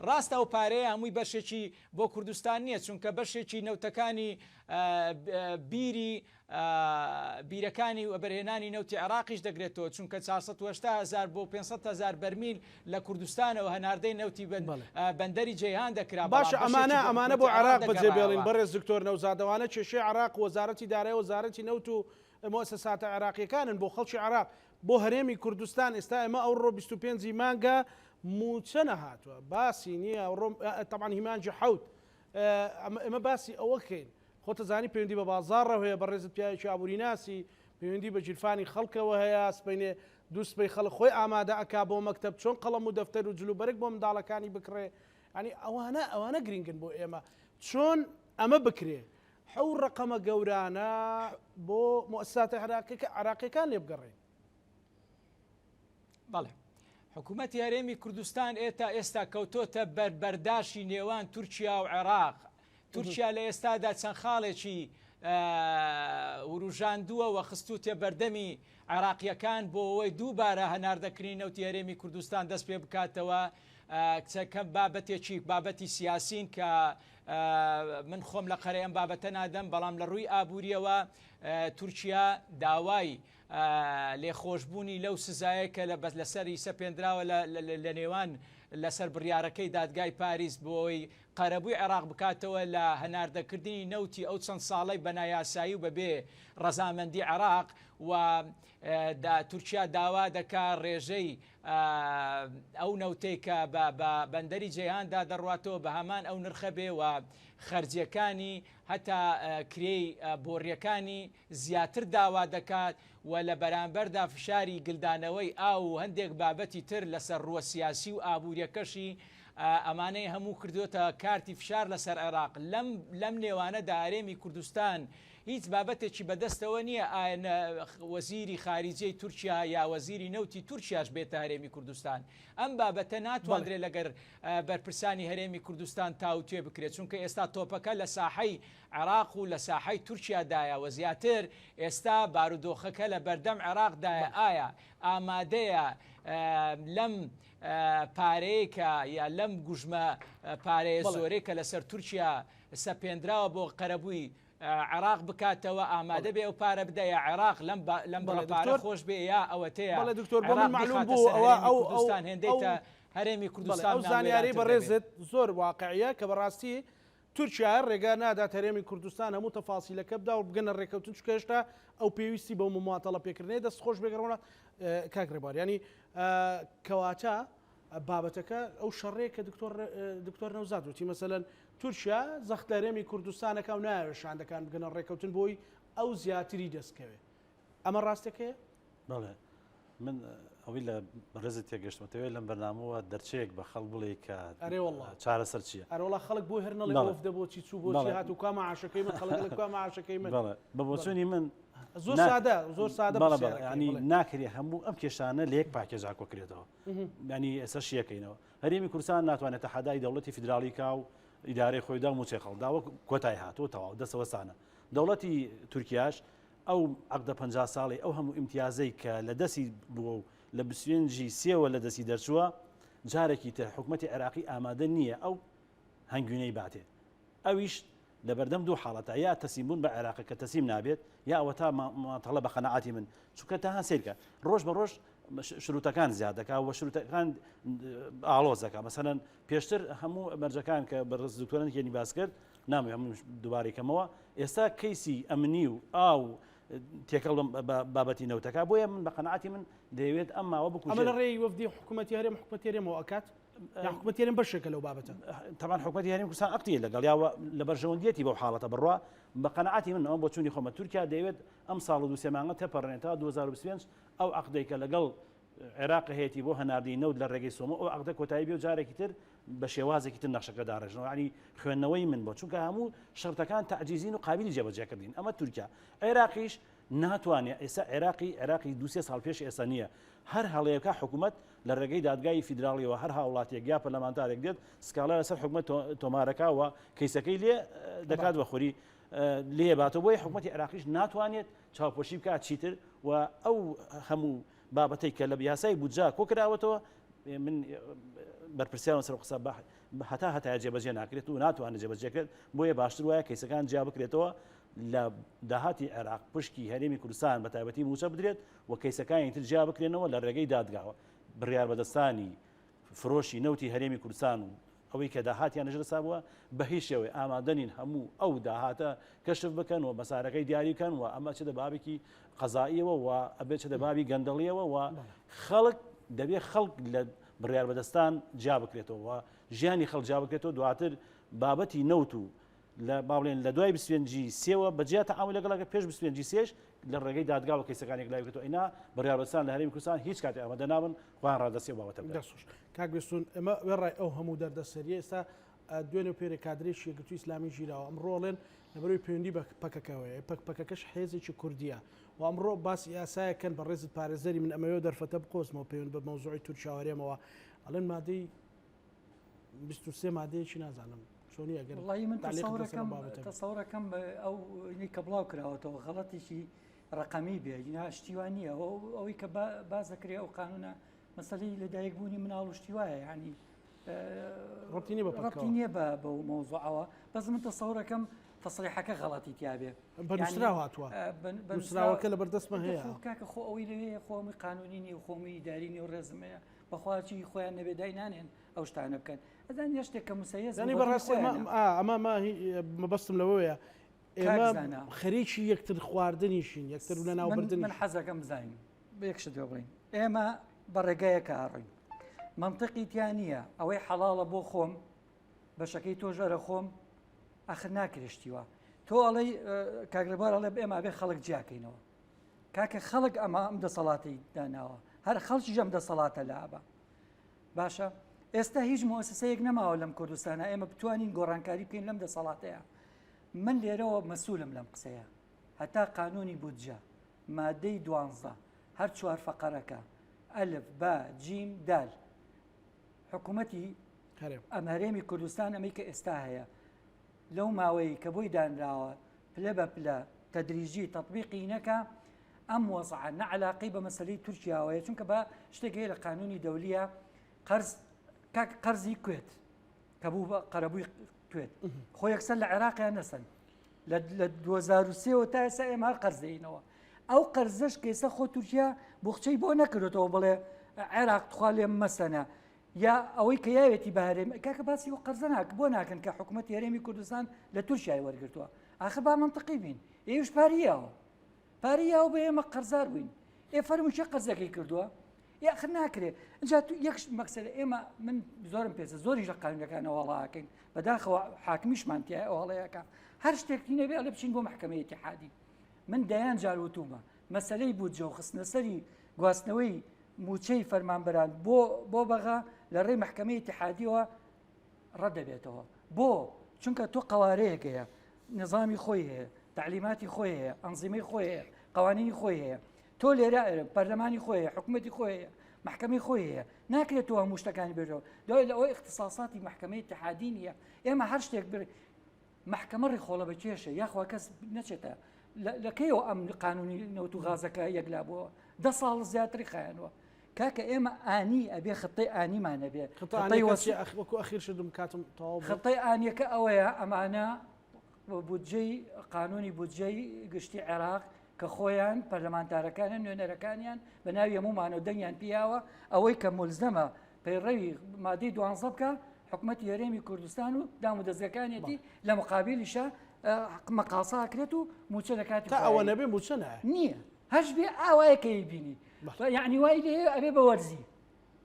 ڕاستە ئەو پارەیە هەمووی بەشێکی بۆ کوردستان نییە، چونکە بەشێکی نەوتەکانی بیری بیرەکانی وەبەرهێنانی نەوتی عێراقیش دەگرێتەوە، چونکە 480 هەزار بۆ 500 هەزار بەرمیل لە کوردستانەوە هەناردەی نەوتی بەندەری جەیهان دەکرا، بەڵام باشە ئەمانە ئەمانە بۆ عێراق بەجێ بێڵین بەڕێز دکتۆر نەوزاد ئەوانە کێشەی عێراق و وەزارەتی دارای وەزارەتی نەوت و موئەسەساتە عێراقیەکانن بۆ خەڵکی عێراق بۆ هەرێمی کوردستان ئێستا ئێمە ئەوڕۆ 25 ی مانگە موچە نەهاتوە باسی نییە ئەوڕۆ تەبعەن هی مانگی حەوت ئێمە باسی ئەوە کەین خۆتە زانی پەیوەندی بە بازاڕەوە هەیە بەڕێزت پیاوێکی ئابووریناسی پەیوەندی بە گیرفانی خەڵکەوە هەیە سبەینێ دوو سبەی خەڵک خۆی ئامادە ئەکا بۆ مەکتەب چۆن قەڵەم و دەفتەر و جلوبەرگ بۆ منداڵەکانی بکڕێ یانی ئەوانە ئەوانە گرینگن بۆ ئێمە چۆن ئەمە بکرێ ئەو ڕەقەمە گەورانە بۆ موئەسساتە عێراقیەکان لێ بگەڕێین. بەڵێ. حکوومەتی هەرێمی کوردستان ئێتا ئێستا کەوتۆتە بەر بەرداشی نێوان تورکیا و عێراق. تورکیا لە ئێستادا چەند خاڵێکی وروژاندووە و خستووتە بەردەمی عێراقییەکان بۆ ئەوەی دووبارە هەناردەکردنی نەوتی هەرێمی کوردستان دەست پێ بکاتەوە. کە بابەتێکی بابەتی سیاسین کە من خۆم لە قەرەی ئەم بابەتە نادەم، بەڵام لە ڕووی ئابووریەوە تورکیا داوای لێخۆشبوونی لەو سزایە کە لە بەس لەسەری سەپێندراوە لە نێوان لەسەر بڕیارەکەی دادگای پاریس بۆ ئەوەی. قەرەبووی عێراق بکاتەوە لە هەناردەکردنی نەوتی ئەو چەند ساڵەی بە نایاسایی و بەبێ ڕەزامەندی عێراق و تورکیا داوا دەکا ڕێژەی ئەو نەوتەی کە بە بەندەری جەیهاندا دەڕواتەوە بە هەمان ئەو نرخە بێ و خەرجیەکانی هەتا کرێی بۆڕیەکانی زیاتر داوا دەکات و لە بەرامبەردا فشاری گلدانەوەی ئاو و هەندێک بابەتی تر لەسەر ڕووە سیاسی و ئابووریەکەشی ئەمانەی هەموو کردۆتە کارتی فشار لەسەر عێراق لەم لەم نێوانەدا هەرێمی کوردستان هیچ بابەتێکی بەدەستەوە نییە ئایا وەزیری خاریجەی تورکیا یا وەزیری نەوتی تورکیاش بێتە هەرێمی کوردستان ئەم بابەتە ناتواندرێت لەگەر بەرپرسانی هەرێمی کوردستان تاوتوێ بکرێت چونکە ئێستا تۆپەکە لە ساحەی عێراق و لە ساحەی تورکیادایە و زیاتر ئێستا بارودۆخەکە لە بەردەم عێراقدایە ئایا ئامادەیە لەم پارەیە کە یا لەم گوژمە پارەیە زۆرەی کە لەسەر تورکیا سەپێنراوە بۆ قەرەبووی عێراق بکاتەوە ئامادە بێ ئەو پارە بدە یا عێراق لەم لەم بڕە پارە خۆش بێ یا ئەوەتەیە بەڵێ دکتۆر بۆ من معلوم بوو ئەوە ئەو کوردستان هێندەی تا هەرێمی کوردستان ئەو زانیاری بەڕێزت زۆر واقعیە کە بەڕاستی تورکیا ڕێگا نادات هەرێمی کوردستان هەموو تەفاسیلەکە بدا و بگەنە ڕێکەوتن چونکە هێشتا ئەو پێویستی بەو مماتەڵە پێکردنەیە دەست خۆش بێگەڕۆنە کاک ڕێبوار ینی کەواتە بابەتەکە ئەو شەڕەیە کە دکتۆر دکتۆر نەوزاد وتی مەسەلەن تورکیا زەخت لە هەرێمی کوردستانەکە و نایەوێت شاندەکان بگەنە ڕێکەوتن بۆی ئەو زیاتری دەستکەوێت ئەمە ڕاستەکەیە؟ بەڵێ من ئەوەی لە بەڕێزت تێگەشتمە تەوێت لەم بەرنامەوە دەرچەیەک بە خەڵک بڵێ کە ئەرێ والله چارەسەر چییە؟ ئەرێ والله خەڵک بۆی هەر نەڵێ وەفدە بۆچی چوو بۆچی هات و کوا معاشەکەی من خەڵک دەڵێ کوا معاشەکەی من بەڵێ بە بۆچوونی من زۆر سادە زۆر سادە بەڵێ بەڵێ ینی ناکرێ هەموو ئەم کێشانە لە یەک package ا کۆکرێتەوە ینی ئێستا شیەکەینەوە هەرێمی کوردستان ناتوانێت تەحەدای دەوڵەتی فیدراڵی کا و ئیدارەی خۆیدا و موچەی خەڵدا وەک کۆتای هاتووە تەواو دەسەوەسانە دەوڵەتی تورکیاش ئەو عقدە 50 ساڵی ئەو هەموو ئیمتیازەی کە لە دەستی بووە و لە بسوێنجی سێوە لە دەستی دەرچووە جارێکی تر حکوومەتی عێراقی ئامادە نییە ئەو هەنگوینەی باتێ ئەویش لەبەردەم دوو حاڵەتە یا تەسلیم بوون بە عێراقە کە تەسلیم نابێت یا ئەوەتا ماتەڵە بە قەناعەتی من چونکە تا هەن سیرکە ڕۆژ بە ڕۆژ شروتەکان زیاد دەکا و شروتەکان ئاڵۆز دەکا مەسەلەن پێشتر هەموو مەرجەکان کە بەڕێز دکتۆران کێنی باس کرد نامەوێ هەموو دووبارەی کەمەوە ئێستا کەیسی ئەمنی و ئاو تێکەڵ بە بابەتی نەوتەکە بۆیە من بە قەناعەتی من دەیەوێت ئەم ماوە بکوژێت. ئەمە لە ڕێی وەفدی حکوومەتی هەرێم حکوومەتی هەرێمەوە ئەکات؟ یا حکوومەتی هەرێم بەشێکە لەو بابەتە؟ تەبعەن حکوومەتی هەرێم کوردستان عەقدیە لەگەڵ یا لە بەرژەوەندیەتی بەو حاڵەتە بڕوا بە قەناعەتی من ئەوە بۆچوونی خۆمە تورکیا دەیەوێت ئەم ساڵ و دوو سێ مانگە تێپەڕێنێت تا 2025 ئەو عەقدەی کە لەگەڵ عێراق هەیەی بۆ هەناردەی نەوت لە ڕێگەی سۆمۆ ئەو عەقدە کۆتایی بێ و جارێکی تر بە شێوازێکی تر نەخشەکە داڕێژنەوە ینی خوێندنەوەی من بۆ چونکە هەموو شەرتەکان تەعجیزین و قابلی جێبەجێکردین ئەمە تورکیا عێراقیش ناتوانێت ئێستا عێراقی عێراقی دوسێ ساڵ پێش ئێستا نییە هەر هەڵەیەکە حکوومەت لە ڕێگەی دادگای فیدراڵیەوە هەر هاوڵاتیەک یا پەرلەمانتارێک دێت سکاڵا لەسەر حکومەت تۆمارەکە و کەیسەکەی لێ دەکات بە خوری لێ باتەوە بۆیە حکومەتی عێراقیش ناتوانێت چاوپۆشی بکات چیتر و ئەو هەموو بابەتێک کە لە یاسای بودجە کۆکراوەتەوە من بەرپرسیارم سەر قسە هەتا هەتایە جێبەجێ ناکرێت و ناتوانێت جێبەجێکرێت بۆیە باشتر وایە کەیسەکان جیا بکرێتەوە لە داهاتی عێراق پشکی هەرێمی کوردستان بە تایبەتی موچە بدرێت و کەیسەکانی تر جیا بکرێنەوە لە ڕێگەی دادگاوە بڕیار بەدەستانی فرۆشی نەوتی هەرێمی کوردستان و ئەوەی کە داهاتیان لەژێر دەستا بووە بە هیچ شێوەی ئامادە نین هەموو ئەو داهاتە کەشف بکەن و مەسارەکەی دیاری بکەن و ئەمە چێتە بابێکی قەزاییەوە و ئەبێ چێتە بابی گەندەڵیەوە و خەڵک دەبێ خەڵک لە بڕیار بەدەستان جیا بکرێتەوە و ژیانی خەڵک جیا بکرێتەوە دواتر بابەتی نەوت و لە با بڵێن لە دوای 25 سێوە بە جیا تەعامول لەگەڵ ئەکرێت پێش 25 سێش لە ڕێگەی دادگاوە کەیسەکان یەکلایی بکرێتەوە ئینا بڕیاربەدەستان لە هەرێمی کوردستان هیچ کاتێ ئامادە نابن خۆیان ڕادەستی ئەو بابەتە بدەن. دەست خۆش کاک بێستون ئێمە وێڕای ئەو هەموو دەردەسەریە ئێستا دوێنێ و پێرێ کادرێکی یەکگرتووی ئیسلامی گیراوە ئەمڕۆ ئەڵێن لەبەرەوەی پەیوەندی بە پەکەکەوەیە پەک پەکەکەش حێزێکی کوردیە و ئەمڕۆ باسی یاسایەکەن بەڕێزت پارێزەری من ئەمەوێ دەرفەتە بقۆزمەوە پەیوەند بە مەوزوعی تورکیا و هەرێمەوە ئەڵێن مادەی 23 مادەیەکی نازانم چۆنی ئەگەر وڵی من تەسەورەکەم تەسەورەکەم ئەو کە بڵاو کراوەتەوە غەڵەتێکی ڕقەمی بێ نا شتی وا نییە ئەوەی کە باز دەکرێ ئەو قانونە مەسەلەی لەدایک بوونی مناڵ و شتی وایە ینی ڕەبتی نییە بە ڕەبتی نییە بە بەو مەوزوعەوە بەس من تەسەورەکەم تەسریحەکە غەڵەتی تیاابێ بە نووسراو هاتووە نووسراوەکە لە بەردەستمە هەیە کاکە خۆ ئەوەی لەوێ خۆمی قانونی نیە و خۆمی ئیداری نیە و ڕێزم هەیە بەخواچی خۆیان نەبێ دای نانێن ئەو شتانە بکەن. ئەزان یە شتێک کە مسەیەز زانی بەڕاستی ئەمە مەبەستم لەوەیە ئێمە خەریکی یەکتر خواردنیشین یەکتر لە ناوبردن من حەزەکەم بزانین یەک شت پێ بڵین ئێمە بە ڕێگایەکە ئاڕۆین منطقی تیا نییە ئەوەی حەڵاڵە بۆ خۆم بەشەکەی تۆش ئەرە خۆم ئەخر ناکرێشتیوە تۆ ئەڵێی کاک ڕێبوار ئەڵێ ئێمە ئەبێ خەڵک جیاکەینەوە کاکە خەڵک ئەمە ئەم دەسەڵاتی داناوە هەر خەڵکی ئەم دەسەڵاتە لابە باشە ئێستا هیچ مؤسسەیەک نەماوە لەم کوردستانە ئێمە بتوانین گۆڕانکاری بکەین لەم دەسەڵاتەیە من لێرەوە مەسولم لەم قسەیە هەتا قانونی بودجە مادەی دوانزە هەر چوار فەقەرەکە ئەلف با جیم دال حکوومەتی ئەم هەرێمی کوردستان ئەمەی کە ئێستا هەیە لەو ماوەیە کە بۆی دانراوە پلە بە پلە تەدریجی تەطبیقی نەکا ئەم وەزعە نە علاقەی بە مەسلەی تورکیاوەیە چونکە بە شتێک هەیە لە قانونی دەولیە قەرز کاک قەرزی کوێت کە بوو بە قەرەبووی کوێت خۆ یەکسەر لە عێراقیان نەسەن لە 2023ەوە تا ئێستا ئێمە هەر قەرز دەینەوە ئەو قەرزەش کە ئێستا خۆ تورکیا بخچەی بۆ نەکردێتەوە بڵێ عێراق تخوا لێم مەسەنە یا ئەوەی کە یاوێتی بە هەرێم کاکە باسی ئەو قەرزە ناک بۆ ناکەن کە حکوومەتی هەرێمی کوردستان لە تورکیای وەرگرتووە ئاخر با منطقی بین ئێوش پاری یاوە پاری یاوە بە ئێمە قەرزار بووین ئێ فەرموو کێ قەرزەکەی کردووە یاخر ناکرێ اینجا تو یەک مەکسەلە ئێمە من زۆرم پێسە زۆریش لە قانونەکانەوە وەڵاکەین بەداخەوە حاکمیشمان تیا ئەوڵەیەکە هەر شتێک نەبێ ئەڵێ بچین بۆ محکمەی ئیتیحادی من دەیان جار وتومە مەسەلەی بودجە و خستنەسەری گواستنەوەی مووچەی فەرمانبەران بۆ بۆ بەغا لە ڕێی مەحکەمەی ئیتیحادیەوە ڕەت دەبێتەوە بۆ چونکە تۆ قەوارەیەک هەیە نظامی خۆی هەیە تعلیماتی خۆی هەیە ئەنزیمەی خۆی هەیە قوانینی خۆی هەیە تۆ لێرە پەرلەمانی خۆی هەیە حکوومەتی خۆی هەیە محکمەی خۆی هەیە ناکرێت تۆ هەموو شتەکانی بێتەوە دوای لە ئەوەی اختصاصاتی محکمەی اتحادی نییە ئێمە هەر شتێک بر مەحکەمە ڕیخۆڵە بە کێشە یاخوا کەس نەچێتە لە کەیەوە ئەم قانونی نەوت و غازەکە یەکلا بووە دە ساڵ زیاتری خایەنەوە کاکە ئێمە ئانی ئەبێ خطەی ئانیمان نەبێ خطەی وەسی وەکو ئەخیر شدم کاتم تەواو خطەی ئانیەکە ئەوەیە ئەمانە بودجەی قانونی بودجەی گشتی عێراق کە خۆیان پەرلەمانتارەکانیان نوێنەرەکانیان بە ناوی هەموومانەوە دەنگیان پیاوە ئەوەی کە ملزەمە پەیڕەوی مادەی دوانزە بکە حکومەتی هەرێمی کوردستان و دام و دەستگەکانیەتی لە مقابلیشە مەقاسا کرێت و موچە لە کاتی تا ئەوە نەبێ موچە نایە نییە هەش بێ ئاوایەکەی بینی یعنی وای لێ ئەبێ بە وەرزی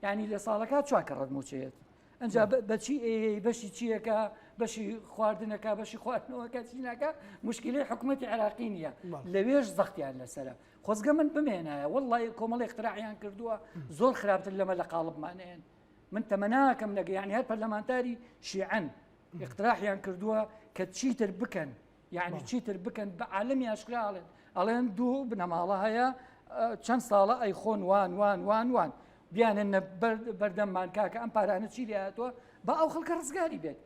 یعنی لە ساڵەکە چوار کەڕەت موچەیەت ئەجا بەچی بەشی چیەکە بەشی خواردنەکە بەشی خواردنەوەکە چینەکە مشکلی حکوومەتتی عراقی نییە لەوێش زەختیان لەسرە خۆزگە من بمێنایە وەڵی کۆمەڵی اختراعیان کردووە زۆر خراپتر لەمە لە قاڵبمانەیەن من تەمەناکەم نەگە یعنی هەر پەرلەمانتاری شیعن اقتراحیان کردووە کە چیتر بکەن یعنی چیتر بکەن بە عالمی ئاشکرا ئەڵێن ئەڵێن دوو بنەماڵە هەیە چەند ساڵە ئەی خۆن وان وان وان وان بیانن بەردەممان کاکە ئەم پارانە چی لێهاتووە با ئەو خەڵکە ڕزگاری بێت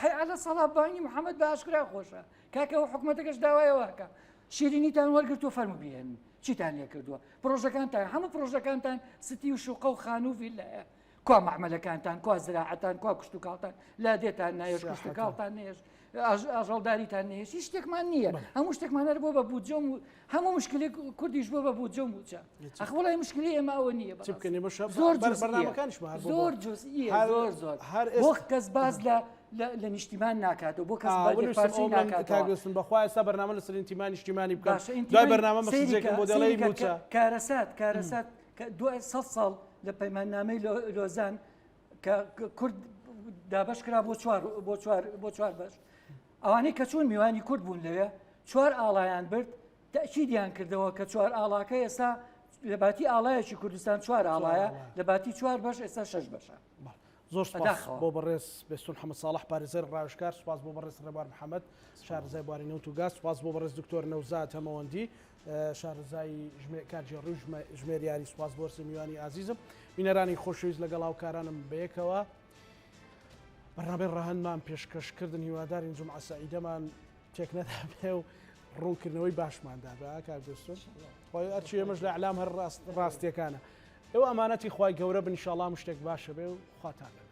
حەی عەلە سەڵا بانگی محەممەد بە ئاشکرا خۆشە کاکە ئەو حکوومەتەکەش داوایەوەکە شیرینیتان وەرگرتووە فەرمو بهێنن چیتان لێ کردووە پرۆژەکانتان هەموو پرۆژەکانتان ستی و شوقە و خانوو ڤیلایە کوا مەعمەلەکانتان کوا زراعەتان کوا کشتوکاڵتان لادێتان نایەش کشتوکاڵتان نێش ئاژەڵداریتان نێش هیچ شتێکمان نییە هەموو شتێکمان هەر بۆ بە بودجە و هەموو مشکلێک کوردیش بۆ بە بودجە و موچە ئەخ وڵی مشکلی ئێمە ئەوە نییە چ بکەین ئێمە شەف زۆر بەرنامەکانیشمان زۆر جزئیە زۆر زۆر هەر بۆ کەس باز لە لە نیشتیمان ناکاتەوە بۆ کەس پارچەی ناکاتەوە بەخوا ئێستا بەرنامە لەسەر ئینتیما نیشتیمانی بکەم دوای بەرنامە مەسجێکم بۆ دەڵێی موچە کارەسات کارەسات کە دوای سە ساڵ لە پەیماننامەی لۆزان کە کورد دابش کرا بۆ چوار بۆ چوار بۆ چوار بەش ئەوانەی کە چوون میوانی کورد بوون لەوێ چوار ئاڵایان برد تەئکیدیان کردەوە کە چوار ئاڵاکە ئێستا لە باتی ئاڵایەکی کوردستان چوار ئاڵایە لە باتی چوار بەش ئێستا شەش بەشە. زۆر سپاس بۆ بەڕێز بێستون حەمە ساڵح پارێزەر ڕاوێژکار سپاس بۆ بەڕێز ڕێبوار محەمەد شارەزای بواری نەوت و گاز سپاس بۆ بەڕێز دکتۆر نەوزاد هەمەوەندی شارەزای کارگێڕی و ژمێریاری سپاس بۆ هەرسێ میوانی ئازیزم بینەرانی خۆشەویست لەگەڵ هاوکارانم بەیەکەوە بەرنامەی ڕەهەندمان پێشکەشکردن هیوادارین جومعە سەعیدەمان تێک نەدابێ و ڕوونکردنەوەی باشمان دابێ کاک دەستور خۆی ئەرچی ئێمەش لە ئەلام هەر ڕاست ڕاستیەکانە ئێوە ئەمانەتی خوای گەورە بن ئینشاڵڵا هەموو شتێک باشە بێ و خواتان لەگەڵ.